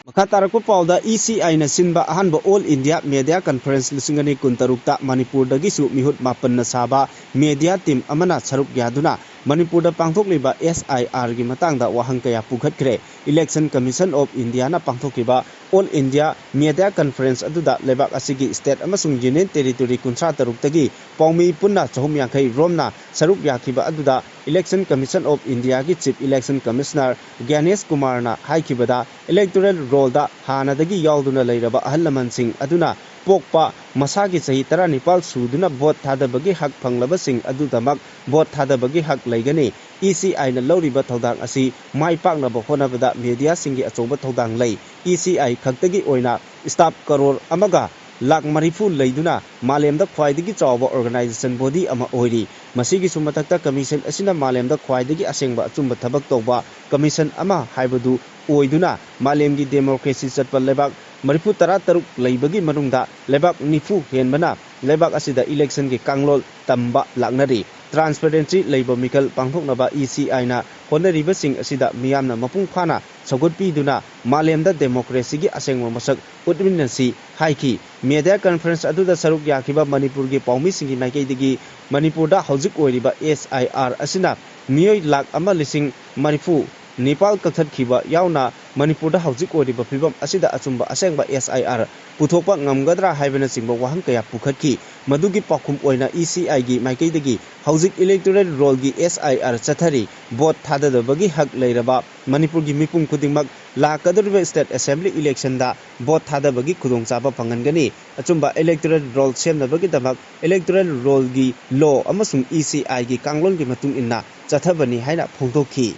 ꯃꯈꯥ ꯇꯥꯔꯛꯄ ꯄꯥꯎꯗ, ꯏ ꯁꯤ ꯑꯥꯏꯅ ꯁꯤꯟꯕ ꯑꯍꯥꯟꯕ ꯑꯣꯜ ꯏꯟꯗꯤꯌꯥ ꯃꯦꯗꯤꯌꯥ ꯀꯟꯐꯔꯦꯟꯁ ꯂꯤꯁꯤꯡ ꯑꯅꯤ ꯀꯨꯟꯇꯔꯨꯛꯇ ꯃꯅꯤꯄꯨꯔꯗꯒꯤꯁꯨ ꯃꯤꯍꯨꯠ ꯃꯥꯄꯟꯅ ꯁꯥꯕ ꯃꯦꯗꯤꯌꯥ ꯇꯤꯝ ꯑꯃꯅ ꯁꯔꯨꯛ ꯌꯥꯗꯨꯅ ꯃꯅꯤꯄꯨꯔꯗ ꯄꯥꯡꯊꯣꯛꯂꯤꯕ ꯑꯦꯁ ꯑꯥꯏ ꯑꯥꯔꯒꯤ ꯃꯇꯥꯡꯗ ꯋꯥꯍꯪ ꯀꯌꯥ ꯄꯨꯈꯠꯈ꯭ꯔꯦ꯫ ꯏꯂꯦꯛꯁꯟ ꯀꯃꯤꯁꯟ ꯑꯣꯐ ꯏꯟꯗꯤꯌꯥꯅ ꯄꯥꯡꯊꯣꯛꯈꯤꯕ ꯑꯣꯜ ꯏꯟꯗꯤꯌꯥ ꯃꯦꯗꯤꯌꯥ ꯀꯟꯐꯔꯦꯟꯁ ꯑꯗꯨꯗ ꯂꯩꯕꯥꯛ ꯑꯁꯤꯒꯤ ꯁ꯭ꯇꯦꯠ ꯑꯃꯁꯨꯡ ꯌꯨꯅꯤꯌꯟ ꯇꯦꯔꯤꯇꯣꯔꯤ ꯀꯨꯟꯊ꯭ꯔꯥ ꯇꯔꯨꯛꯇꯒꯤ ꯄꯥꯎꯃꯤ ꯄꯨꯟꯅ ꯆꯍꯨꯝ ꯌꯥꯡꯈꯩ ꯔꯣꯝꯅ ꯁꯔꯨꯛ ꯌꯥꯈꯤꯕ ꯑꯗꯨꯗ ꯏꯂꯦꯛꯁꯟ ꯀꯃꯤꯁꯟ ꯑꯣꯐ ꯏꯟꯗꯤꯌꯥꯒꯤ ꯆꯤꯐ ꯏꯂꯦꯛꯁꯟ ꯀꯃꯤꯁꯅꯔ ꯒ꯭ꯌꯥꯅꯦꯁ ꯀꯨꯃꯥꯔꯅ ꯍꯥꯏꯈꯤꯕꯗ, ꯏꯂꯦꯛꯇꯣꯔꯦꯜ ꯔꯣꯜꯗ ꯍꯥꯟꯅꯗꯒꯤ ꯌꯥꯎꯗꯨꯅ ꯂꯩꯔꯕ ꯑꯍꯜ ꯂꯃꯟꯁꯤꯡ ꯑꯗꯨꯅ ꯄꯣꯛꯄ ꯃꯁꯥꯒꯤ ꯆꯍꯤ ꯇꯔꯥꯅꯤꯄꯥꯜ ꯁꯨꯗꯨꯅ ꯚꯣꯠ ꯊꯥꯗꯕꯒꯤ ꯍꯛ ꯐꯪꯂꯕꯁꯤꯡ ꯑꯗꯨꯗꯃꯛ ꯚꯣꯠ ꯊꯥꯗꯕꯒꯤ ꯍꯛ ꯂꯩꯒꯅꯤ꯫ ꯏ ꯁꯤ ꯑꯥꯏꯅ ꯂꯧꯔꯤꯕ ꯊꯧꯗꯥꯡ ꯑꯁꯤ ꯃꯥꯏ ꯄꯥꯛꯅꯕ ꯍꯣꯠꯅꯕꯗ ꯃꯦꯗꯤꯌꯥꯁꯤꯡꯒꯤ ꯑꯆꯧꯕ ꯊꯧꯗꯥꯡ ꯂꯩ꯫ ꯏ ꯁꯤ ꯑꯥꯏ ꯈꯛꯇꯒꯤ ꯑꯣꯏꯅ ꯁ꯭ꯇꯥꯐ ꯀꯔꯣꯔ ꯑꯃꯒ ꯂꯥꯈ ꯃꯔꯤꯐꯨ ꯂꯩꯗꯨꯅ ꯃꯥꯂꯦꯝꯗ ꯈ꯭ꯋꯥꯏꯗꯒꯤ ꯆꯥꯎꯕ organization body ꯑꯃ ꯑꯣꯏꯔꯤ꯫ ꯃꯁꯤꯒꯤꯁꯨ ꯃꯊꯛꯇ commission ꯑꯁꯤꯅ ꯃꯥꯂꯦꯝꯗ ꯈ꯭ꯋꯥꯏꯗꯒꯤ ꯑꯁꯦꯡꯕ ꯑꯆꯨꯝꯕ ꯊꯕꯛ ꯇꯧꯕ commission ꯑꯃ ꯍꯥꯏꯕꯗꯨ ꯑꯣꯏꯗꯨꯅ ꯃꯥꯂꯦꯝꯒꯤ democracy ꯆꯠꯄ ꯂꯩꯕꯥꯛ ꯃꯔꯤꯐꯨ ꯇꯔꯥ ꯇꯔꯨꯛ ꯂꯩꯕꯒꯤ ꯃꯅꯨꯡꯗ ꯂꯩꯕꯥꯛ ꯅꯤꯐꯨ ꯍꯦꯟꯕꯅ ꯂꯩꯕꯥꯛ ꯑꯁꯤꯗ election ꯒꯤ ꯀꯥꯡꯂꯣꯟ ꯇꯝꯕ ꯂꯥꯛꯅꯔꯤ꯫ Transparency ꯂꯩꯕ ꯃꯤꯈꯜ ꯄꯥꯡꯊꯣꯛꯅꯕ E C I ꯅ ꯍꯣꯠꯅꯔꯤꯕꯁꯤꯡ ꯑꯁꯤꯗ ꯃꯤꯌꯥꯝꯅ ꯃꯄꯨꯡ ꯐꯥꯅ ꯁꯧꯒꯠꯄꯤꯗꯨꯅ ꯃꯥꯂꯦꯝꯗ democracy ꯒꯤ ꯑꯁꯦꯡꯕ ꯃꯁꯛ ꯎꯠꯃꯤꯟꯅꯁꯤ ꯍꯥꯏꯈꯤ꯫ Media conference ꯑꯗꯨꯗ ꯁꯔꯨꯛ ꯌꯥꯈꯤꯕ ꯃꯅꯤꯄꯨꯔꯒꯤ ꯄꯥꯎꯃꯤꯁꯤꯡꯒꯤ ꯃꯥꯏꯀꯩꯗꯒꯤ ꯃꯅꯤꯄꯨꯔꯗ ꯍꯧꯖꯤꯛ ꯑꯣꯏꯔꯤꯕ S I R ꯑꯁꯤꯅ ꯃꯤꯑꯣꯏ ꯂꯥꯈ ꯑꯃ ꯂꯤꯁꯤꯡ ꯃꯔꯤꯐꯨ ꯅꯤꯄꯥꯜ ꯀꯛꯊꯠꯈꯤꯕ ꯌꯥꯎꯅ ꯃꯅꯤꯄꯨꯔꯗ ꯍꯧꯖꯤꯛ ꯑꯣꯏꯔꯤꯕ ꯐꯤꯕꯝ ꯑꯁꯤꯗ ꯑꯆꯨꯝꯕ ꯑꯁꯦꯡꯕ S I R ꯄꯨꯊꯣꯛꯄ ꯉꯝꯒꯗ꯭ꯔꯥ ꯍꯥꯏꯕꯅꯆꯤꯡꯕ ꯋꯥꯍꯪ ꯀꯌꯥ ꯄꯨꯈꯠꯈꯤ꯫ ꯃꯗꯨꯒꯤ ꯄꯥꯎꯈꯨꯝ ꯑꯣꯏꯅ E C I ꯒꯤ ꯃꯥꯏꯀꯩꯗꯒꯤ ꯍꯧꯖꯤꯛ electoral roll ꯒꯤ S I R ꯆꯠꯊꯔꯤ꯫ Vote ꯊꯥꯗꯗꯕꯒꯤ ꯍꯛ ꯂꯩꯔꯕ ꯃꯅꯤꯄꯨꯔꯒꯤ ꯃꯤꯄꯨꯝ ꯈꯨꯗꯤꯡꯃꯛ ꯂꯥꯛꯀꯗꯧꯔꯤꯕ state assembly election ꯗ vote ꯊꯥꯗꯕꯒꯤ ꯈꯨꯗꯣꯡꯆꯥꯕ ꯐꯪꯍꯟꯒꯅꯤ꯫ ꯑꯆꯨꯝꯕ electoral roll ꯁꯦꯝꯅꯕꯒꯤꯗꯃꯛ electoral roll ꯒꯤ law ꯑꯃꯁꯨꯡ E C I ꯒꯤ ꯀꯥꯡꯂꯣꯟꯒꯤ ꯃꯇꯨꯡ ꯏꯟꯅ ꯆꯠꯊꯕꯅꯤ ꯍꯥꯏꯅ ꯐꯣꯡꯗꯣꯛꯈꯤ꯫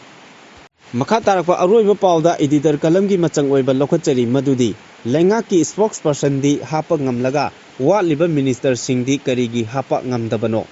ꯃꯈꯥ ꯇꯥꯔꯛꯄ ꯑꯔꯣꯏꯕ ꯄꯥꯎꯗ editor column ꯒꯤ ꯃꯆꯪ ꯑꯣꯏꯕ ꯂꯧꯈꯠꯆꯔꯤ, ꯃꯗꯨꯗꯤ ꯂꯩꯉꯥꯛꯀꯤ spokesperson ꯗꯤ ꯍꯥꯞꯄ ꯉꯝꯂꯒ ꯋꯥꯠꯂꯤꯕ minister ꯁꯤꯡꯗꯤ ꯀꯔꯤꯒꯤ ꯍꯥꯞꯄ ꯉꯝꯗꯕꯅꯣ?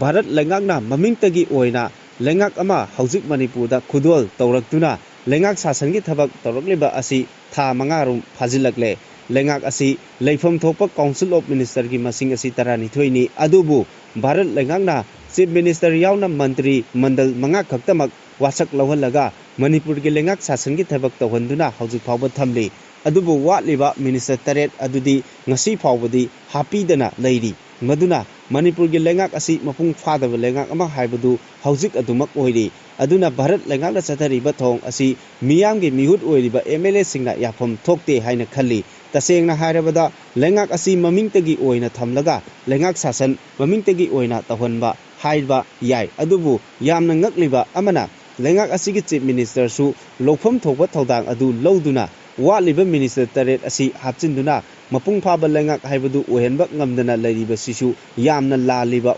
ꯚꯥꯔꯠ ꯂꯩꯉꯥꯛꯅ ꯃꯃꯤꯡꯇꯒꯤ ꯑꯣꯏꯅ ꯂꯩꯉꯥꯛ ꯑꯃ ꯍꯧꯖꯤꯛ ꯃꯅꯤꯄꯨꯔꯗ ꯈꯨꯗꯣꯜ ꯇꯧꯔꯛꯇꯨꯅ ꯂꯩꯉꯥꯛ ꯁꯥꯁꯟꯒꯤ ꯊꯕꯛ ꯇꯧꯔꯛꯂꯤꯕ ꯑꯁꯤ ꯊꯥ ꯃꯉꯥ ꯔꯣꯝ ꯐꯥꯖꯤꯜꯂꯛꯂꯦ꯫ ꯂꯩꯉꯥꯛ ꯑꯁꯤ ꯂꯩꯐꯝ ꯊꯣꯛꯄ Council of Minister ꯒꯤ ꯃꯁꯤꯡ ꯑꯁꯤ ꯇꯔꯥꯅꯤꯊꯣꯏꯅꯤ, ꯑꯗꯨꯕꯨ ꯚꯥꯔꯠ ꯂꯩꯉꯥꯛꯅ Chief Minister ꯌꯥꯎꯅ ꯃꯟꯇ꯭ꯔꯤ ꯃꯟꯗꯜ ꯃꯉꯥ ꯈꯛꯇꯃꯛ ꯋꯥꯁꯛ ꯂꯧꯍꯜꯂꯒ ꯃꯅꯤꯄꯨꯔꯒꯤ ꯂꯩꯉꯥꯛ ꯁꯥꯁꯟꯒꯤ ꯊꯕꯛ ꯇꯧꯍꯟꯗꯨꯅ ꯍꯧꯖꯤꯛ ꯐꯥꯎꯕ ꯊꯝꯂꯤ꯫ ꯑꯗꯨꯕꯨ ꯋꯥꯠꯂꯤꯕ minister ꯇꯔꯦꯠ ꯑꯗꯨꯗꯤ ꯉꯁꯤ ꯐꯥꯎꯕꯗꯤ ꯍꯥꯞꯄꯤꯗꯅ ꯂꯩꯔꯤ꯫ ꯃꯗꯨꯅ ꯃꯅꯤꯄꯨꯔꯒꯤ ꯂꯩꯉꯥꯛ ꯑꯁꯤ ꯃꯄꯨꯡ ꯐꯥꯗꯕ ꯂꯩꯉꯥꯛ ꯑꯃ ꯍꯥꯏꯕꯗꯨ ꯍꯧꯖꯤꯛ ꯑꯗꯨꯃꯛ ꯑꯣꯏꯔꯤ꯫ ꯑꯗꯨꯅ ꯚꯥꯔꯠ ꯂꯩꯉꯥꯛꯅ ꯆꯠꯊꯔꯤꯕ ꯊꯧꯑꯣꯡ ꯑꯁꯤ ꯃꯤꯌꯥꯝꯒꯤ ꯃꯤꯍꯨꯠ ꯑꯣꯏꯔꯤꯕ M L A ꯁꯤꯡꯅ ꯌꯥꯐꯝ ꯊꯣꯛꯇꯦ ꯍꯥꯏꯅ ꯈꯜꯂꯤ꯫ ꯇꯁꯦꯡꯅ ꯍꯥꯏꯔꯕꯗ ꯂꯩꯉꯥꯛ ꯑꯁꯤ ꯃꯃꯤꯡꯇꯒꯤ ꯑꯣꯏꯅ ꯊꯝꯂꯒ ꯂꯩꯉꯥꯛ ꯁꯥꯁꯟ ꯃꯃꯤꯡꯇꯒꯤ ꯑꯣꯏꯅ ꯇꯧꯍꯟꯕ ꯍꯥꯏꯕ ꯌꯥꯏ꯫ ꯑꯗꯨꯕꯨ ꯌꯥꯝꯅ ꯉꯛꯂꯤꯕ ꯑꯃꯅ ꯂꯩꯉꯥꯛ ꯑꯁꯤꯒꯤ Chief Minister ꯁꯨ ꯂꯧꯐꯝ ꯊꯣꯛꯄ ꯊꯧꯗꯥꯡ ꯑꯗꯨ ꯂꯧꯗꯨꯅ ꯋꯥꯠꯂꯤꯕ minister ꯇꯔꯦꯠ ꯑꯁꯤ ꯍꯥꯞꯆꯤꯟꯗꯨꯅ ꯃꯄꯨꯡ ꯐꯥꯕ ꯂꯩꯉꯥꯛ ꯍꯥꯏꯕꯗꯨ ꯑꯣꯏꯍꯟꯕ ꯉꯝꯗꯅ ꯂꯩꯔꯤꯕꯁꯤꯁꯨ ꯌꯥꯝꯅ ꯂꯥꯜꯂꯤꯕ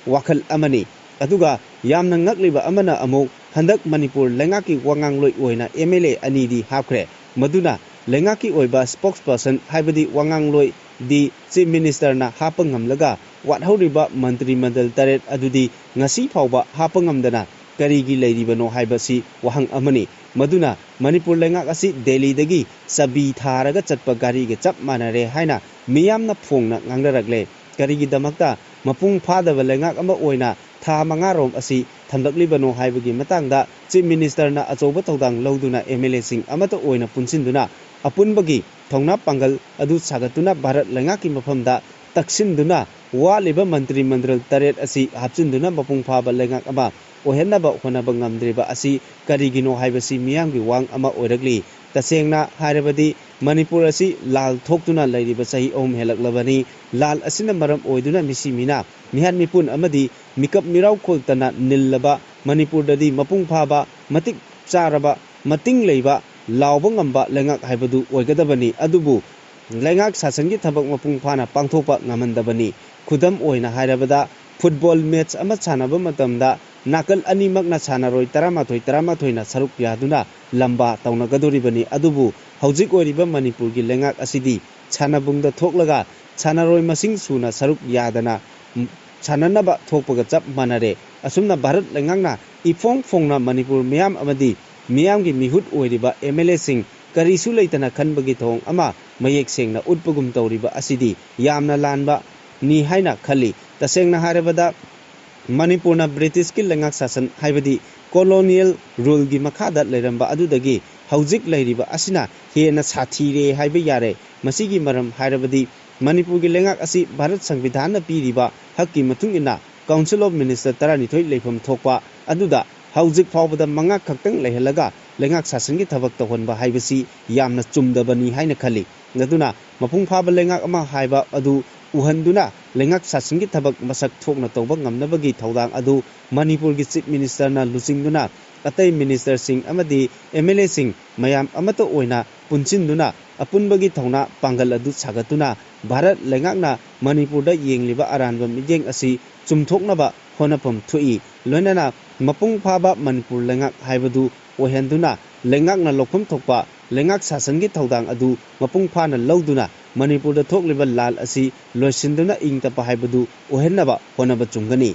ꯋꯥꯈꯜ ꯑꯃꯅꯤ꯫ ꯑꯗꯨꯒ ꯌꯥꯝꯅ ꯉꯛꯂꯤꯕ ꯑꯃꯅ ꯑꯃꯨꯛ ꯍꯟꯗꯛ ꯃꯅꯤꯄꯨꯔ ꯂꯩꯉꯥꯛꯀꯤ ꯋꯥꯉꯥꯡꯂꯣꯏ ꯑꯣꯏꯅ M L A ꯑꯅꯤꯗꯤ ꯍꯥꯞꯈ꯭ꯔꯦ꯫ ꯃꯗꯨꯅ ꯂꯩꯉꯥꯛꯀꯤ ꯑꯣꯏꯕ spokesperson ꯍꯥꯏꯕꯗꯤ ꯋꯥꯉꯥꯡꯂꯣꯏꯗꯤ Chief Ministerꯅ ꯍꯥꯞꯄ ꯉꯝꯂꯒ ꯋꯥꯠꯍꯧꯔꯤꯕ ꯃꯟꯇ꯭ꯔꯤ ꯃꯟꯗꯜ ꯇꯔꯦꯠ ꯑꯗꯨꯗꯤ ꯉꯁꯤ ꯐꯥꯎꯕ ꯍꯥꯞꯄ ꯉꯝꯗꯅ ꯀꯔꯤꯒꯤ ꯂꯩꯔꯤꯕꯅꯣ ꯍꯥꯏꯕꯁꯤ ꯋꯥꯍꯪ ꯑꯃꯅꯤ꯫ ꯃꯗꯨꯅ ꯃꯅꯤꯄꯨꯔ ꯂꯩꯉꯥꯛ ꯑꯁꯤ ꯗꯦꯜꯂꯤꯗꯒꯤ ꯆꯕꯤ ꯊꯥꯔꯒ ꯆꯠꯄ ꯒꯥꯔꯤꯒ ꯆꯞ ꯃꯥꯟꯅꯔꯦ ꯍꯥꯏꯅ ꯃꯤꯌꯥꯝꯅ ꯐꯣꯡꯅ ꯉꯥꯡꯅꯔꯛꯂꯦ꯫ ꯀꯔꯤꯒꯤꯗꯃꯛꯇ ꯃꯄꯨꯡ ꯐꯥꯗꯕ ꯂꯩꯉꯥꯛ ꯑꯃ ꯑꯣꯏꯅ ꯊꯥ ꯃꯉꯥꯔꯣꯝ ꯑꯁꯤ ꯊꯝꯂꯛꯂꯤꯕꯅꯣ ꯍꯥꯏꯕꯒꯤ ꯃꯇꯥꯡꯗ Chief Ministerꯅ ꯑꯆꯧꯕ ꯊꯧꯗꯥꯡ ꯂꯧꯗꯨꯅ MLAꯁꯤꯡ ꯑꯃꯠꯇ ꯑꯣꯏꯅ ꯄꯨꯟꯁꯤꯟꯗꯨꯅ ꯑꯄꯨꯟꯕꯒꯤ ꯊꯧꯅꯥ ꯄꯥꯡꯒꯜ ꯑꯗꯨ ꯁꯥꯒꯠꯇꯨꯅ ꯚꯥꯔꯠ ꯂꯩꯉꯥꯛꯀꯤ ꯃꯐꯝꯗ ꯇꯛꯁꯤꯟꯗꯨꯅ ꯋꯥꯠꯂꯤꯕ ꯃꯟꯇ꯭ꯔꯤ ꯃꯟꯗꯜ ꯇꯔꯦꯠ ꯑꯁꯤ ꯍꯥꯞꯆꯤꯟꯗꯨꯅ ꯃꯄꯨꯡ ꯐꯥꯕ ꯂꯩꯉꯥꯛ ꯑꯃ ꯑꯣꯏꯍꯟꯅꯕ ꯍꯣꯠꯅꯕ ꯉꯝꯗ꯭ꯔꯤꯕ ꯑꯁꯤ ꯀꯔꯤꯒꯤꯅꯣ ꯍꯥꯏꯕꯁꯤ ꯃꯤꯌꯥꯝꯒꯤ ꯋꯥꯍꯪ ꯑꯃ ꯑꯣꯏꯔꯛꯂꯤ꯫ ꯇꯁꯦꯡꯅ ꯍꯥꯏꯔꯕꯗꯤ ꯃꯅꯤꯄꯨꯔ ꯑꯁꯤ ꯂꯥꯜ ꯊꯣꯛꯇꯨꯅ ꯂꯩꯔꯤꯕ ꯆꯍꯤ ꯑꯍꯨꯝ ꯍꯦꯜꯂꯛꯂꯕꯅꯤ꯫ ꯂꯥꯜ ꯑꯁꯤꯅ ꯃꯔꯝ ꯑꯣꯏꯗꯨꯅ ꯃꯤꯁꯤ ꯃꯤꯅꯥ, ꯃꯤꯍꯥꯠ ꯃꯤꯄꯨꯟ ꯑꯃꯗꯤ ꯃꯤꯀꯞ ꯃꯤꯔꯥꯎꯈꯣꯜ ꯇꯅ ꯅꯤꯜꯂꯕ ꯃꯅꯤꯄꯨꯔꯗꯗꯤ ꯃꯄꯨꯡ ꯐꯥꯕ, ꯃꯇꯤꯛ ꯆꯥꯔꯕ, ꯃꯇꯤꯡ ꯂꯩꯕ, ꯂꯥꯎꯕ ꯉꯝꯕ ꯂꯩꯉꯥꯛ ꯍꯥꯏꯕꯗꯨ ꯑꯣꯏꯒꯗꯕꯅꯤ꯫ ꯑꯗꯨꯕꯨ ꯂꯩꯉꯥꯛ ꯁꯥꯁꯟꯒꯤ ꯊꯕꯛ ꯃꯄꯨꯡ ꯐꯥꯅ ꯄꯥꯡꯊꯣꯛꯄ ꯉꯝꯍꯟꯗꯕꯅꯤ꯫ ꯈꯨꯗꯝ ꯑꯣꯏꯅ ꯍꯥꯏꯔꯕꯗ, football match ꯑꯃ ꯁꯥꯟꯅꯕ ꯃꯇꯝꯗ ꯅꯥꯀꯜ ꯑꯅꯤꯃꯛꯅ ꯁꯥꯟꯅꯔꯣꯏ ꯇꯔꯥꯃꯥꯊꯣꯏ ꯇꯔꯥꯃꯥꯊꯣꯏꯅ ꯁꯔꯨꯛ ꯌꯥꯗꯨꯅ ꯂꯝꯕꯥ ꯇꯧꯅꯒꯗꯣꯔꯤꯕꯅꯤ꯫ ꯑꯗꯨꯕꯨ ꯍꯧꯖꯤꯛ ꯑꯣꯏꯔꯤꯕ ꯃꯅꯤꯄꯨꯔꯒꯤ ꯂꯩꯉꯥꯛ ꯑꯁꯤꯗꯤ ꯁꯥꯟꯅꯕꯨꯡꯗ ꯊꯣꯛꯂꯒ ꯁꯥꯟꯅꯔꯣꯏ ꯃꯁꯤꯡ ꯁꯨꯅ ꯁꯔꯨꯛ ꯌꯥꯗꯅ ꯁꯥꯟꯅꯅꯕ ꯊꯣꯛꯄꯒ ꯆꯞ ꯃꯥꯟꯅꯔꯦ꯫ ꯑꯁꯨꯝꯅ ꯚꯥꯔꯠ ꯂꯩꯉꯥꯛꯅ ꯏꯐꯣꯡ ꯐꯣꯡꯅ ꯃꯅꯤꯄꯨꯔ ꯃꯤꯌꯥꯝ ꯑꯃꯗꯤ ꯃꯤꯌꯥꯝꯒꯤ ꯃꯤꯍꯨꯠ ꯑꯣꯏꯔꯤꯕ MLAꯁꯤꯡ ꯀꯔꯤꯁꯨ ꯂꯩꯇꯅ ꯈꯟꯕꯒꯤ ꯊꯧꯑꯣꯡ ꯑꯃ ꯃꯌꯦꯛ ꯁꯦꯡꯅ ꯎꯠꯄꯒꯨꯝ ꯇꯧꯔꯤꯕ ꯑꯁꯤꯗꯤ ꯌꯥꯝꯅ ꯂꯥꯟꯕꯅꯤ ꯍꯥꯏꯅ ꯈꯜꯂꯤ꯫ ꯇꯁꯦꯡꯅ ꯍꯥꯏꯔꯕꯗ, ꯃꯅꯤꯄꯨꯔꯅ ꯕ꯭ꯔꯤꯇꯤꯁꯀꯤ ꯂꯩꯉꯥꯛ ꯁꯥꯁꯟ, ꯍꯥꯏꯕꯗꯤ colonial ruleꯒꯤ ꯃꯈꯥꯗ ꯂꯩꯔꯝꯕ ꯑꯗꯨꯗꯒꯤ ꯍꯧꯖꯤꯛ ꯂꯩꯔꯤꯕ ꯑꯁꯤꯅ ꯍꯦꯟꯅ ꯁꯥꯊꯤꯔꯦ ꯍꯥꯏꯕ ꯌꯥꯔꯦ꯫ ꯃꯁꯤꯒꯤ ꯃꯔꯝ ꯍꯥꯏꯔꯕꯗꯤ ꯃꯅꯤꯄꯨꯔꯒꯤ ꯂꯩꯉꯥꯛ ꯑꯁꯤ ꯚꯥꯔꯠ ꯁꯪꯕꯤꯙꯥꯟꯅ ꯄꯤꯔꯤꯕ ꯍꯛꯀꯤ ꯃꯇꯨꯡ ꯏꯟꯅ Council of Minister ꯇꯔꯥꯅꯤꯊꯣꯏ ꯂꯩꯐꯝ ꯊꯣꯛꯄ ꯑꯗꯨꯗ ꯍꯧꯖꯤꯛ ꯐꯥꯎꯕꯗ ꯃꯉꯥ ꯈꯛꯇꯪ ꯂꯩꯍꯜꯂꯒ ꯂꯩꯉꯥꯛ ꯁꯥꯁꯟꯒꯤ ꯊꯕꯛ ꯇꯧꯍꯟꯕ ꯍꯥꯏꯕꯁꯤ ꯌꯥꯝꯅ ꯆꯨꯝꯗꯕꯅꯤ ꯍꯥꯏꯅ ꯈꯜꯂꯤ꯫ ꯑꯗꯨꯅ ꯃꯄꯨꯡ ꯐꯥꯕ ꯂꯩꯉꯥꯛ ꯑꯃ ꯍꯥꯏꯕ ꯑꯗꯨ ꯎꯍꯟꯗꯨꯅ ꯂꯩꯉꯥꯛ ꯁꯥꯁꯟꯒꯤ ꯊꯕꯛ ꯃꯁꯛ ꯊꯣꯛꯅ ꯇꯧꯕ ꯉꯝꯅꯕꯒꯤ ꯊꯧꯗꯥꯡ ꯑꯗꯨ ꯃꯅꯤꯄꯨꯔꯒꯤ Chief Ministerꯅ ꯂꯨꯆꯤꯡꯗꯨꯅ ꯑꯇꯩ ministerꯁꯤꯡ ꯑꯃꯗꯤ MLAꯁꯤꯡ ꯃꯌꯥꯝ ꯑꯃꯠꯇ ꯑꯣꯏꯅ ꯄꯨꯟꯁꯤꯟꯗꯨꯅ ꯑꯄꯨꯟꯕꯒꯤ ꯊꯧꯅꯥ ꯄꯥꯡꯒꯜ ꯑꯗꯨ ꯁꯥꯒꯠꯇꯨꯅ ꯚꯥꯔꯠ ꯂꯩꯉꯥꯛꯅ ꯃꯅꯤꯄꯨꯔꯗ ꯌꯦꯡꯂꯤꯕ ꯑꯔꯥꯟꯕ ꯃꯤꯠꯌꯦꯡ ꯑꯁꯤ ꯆꯨꯝꯊꯣꯛꯅꯕ ꯍꯣꯠꯅꯐꯝ ꯊꯣꯛꯏ꯫ ꯂꯣꯏꯅꯅ ꯃꯄꯨꯡ ꯐꯥꯕ ꯃꯅꯤꯄꯨꯔ ꯂꯩꯉꯥꯛ ꯍꯥꯏꯕꯗꯨ ꯑꯣꯏꯍꯟꯗꯨꯅ, ꯂꯩꯉꯥꯛꯅ ꯂꯧꯐꯝ ꯊꯣꯛꯄ ꯂꯩꯉꯥꯛ ꯁꯥꯁꯟꯒꯤ ꯊꯧꯗꯥꯡ ꯑꯗꯨ ꯃꯄꯨꯡ ꯐꯥꯅ ꯂꯧꯗꯨꯅ, ꯃꯅꯤꯄꯨꯔꯗ ꯊꯣꯛꯂꯤꯕ ꯂꯥꯟ ꯑꯁꯤ ꯂꯣꯏꯁꯤꯟꯗꯨꯅ ꯏꯪ ꯇꯞꯄ ꯍꯥꯏꯕꯗꯨ ꯑꯣꯏꯍꯟꯅꯕ ꯍꯣꯠꯅꯕ ꯆꯨꯝꯒꯅꯤ꯫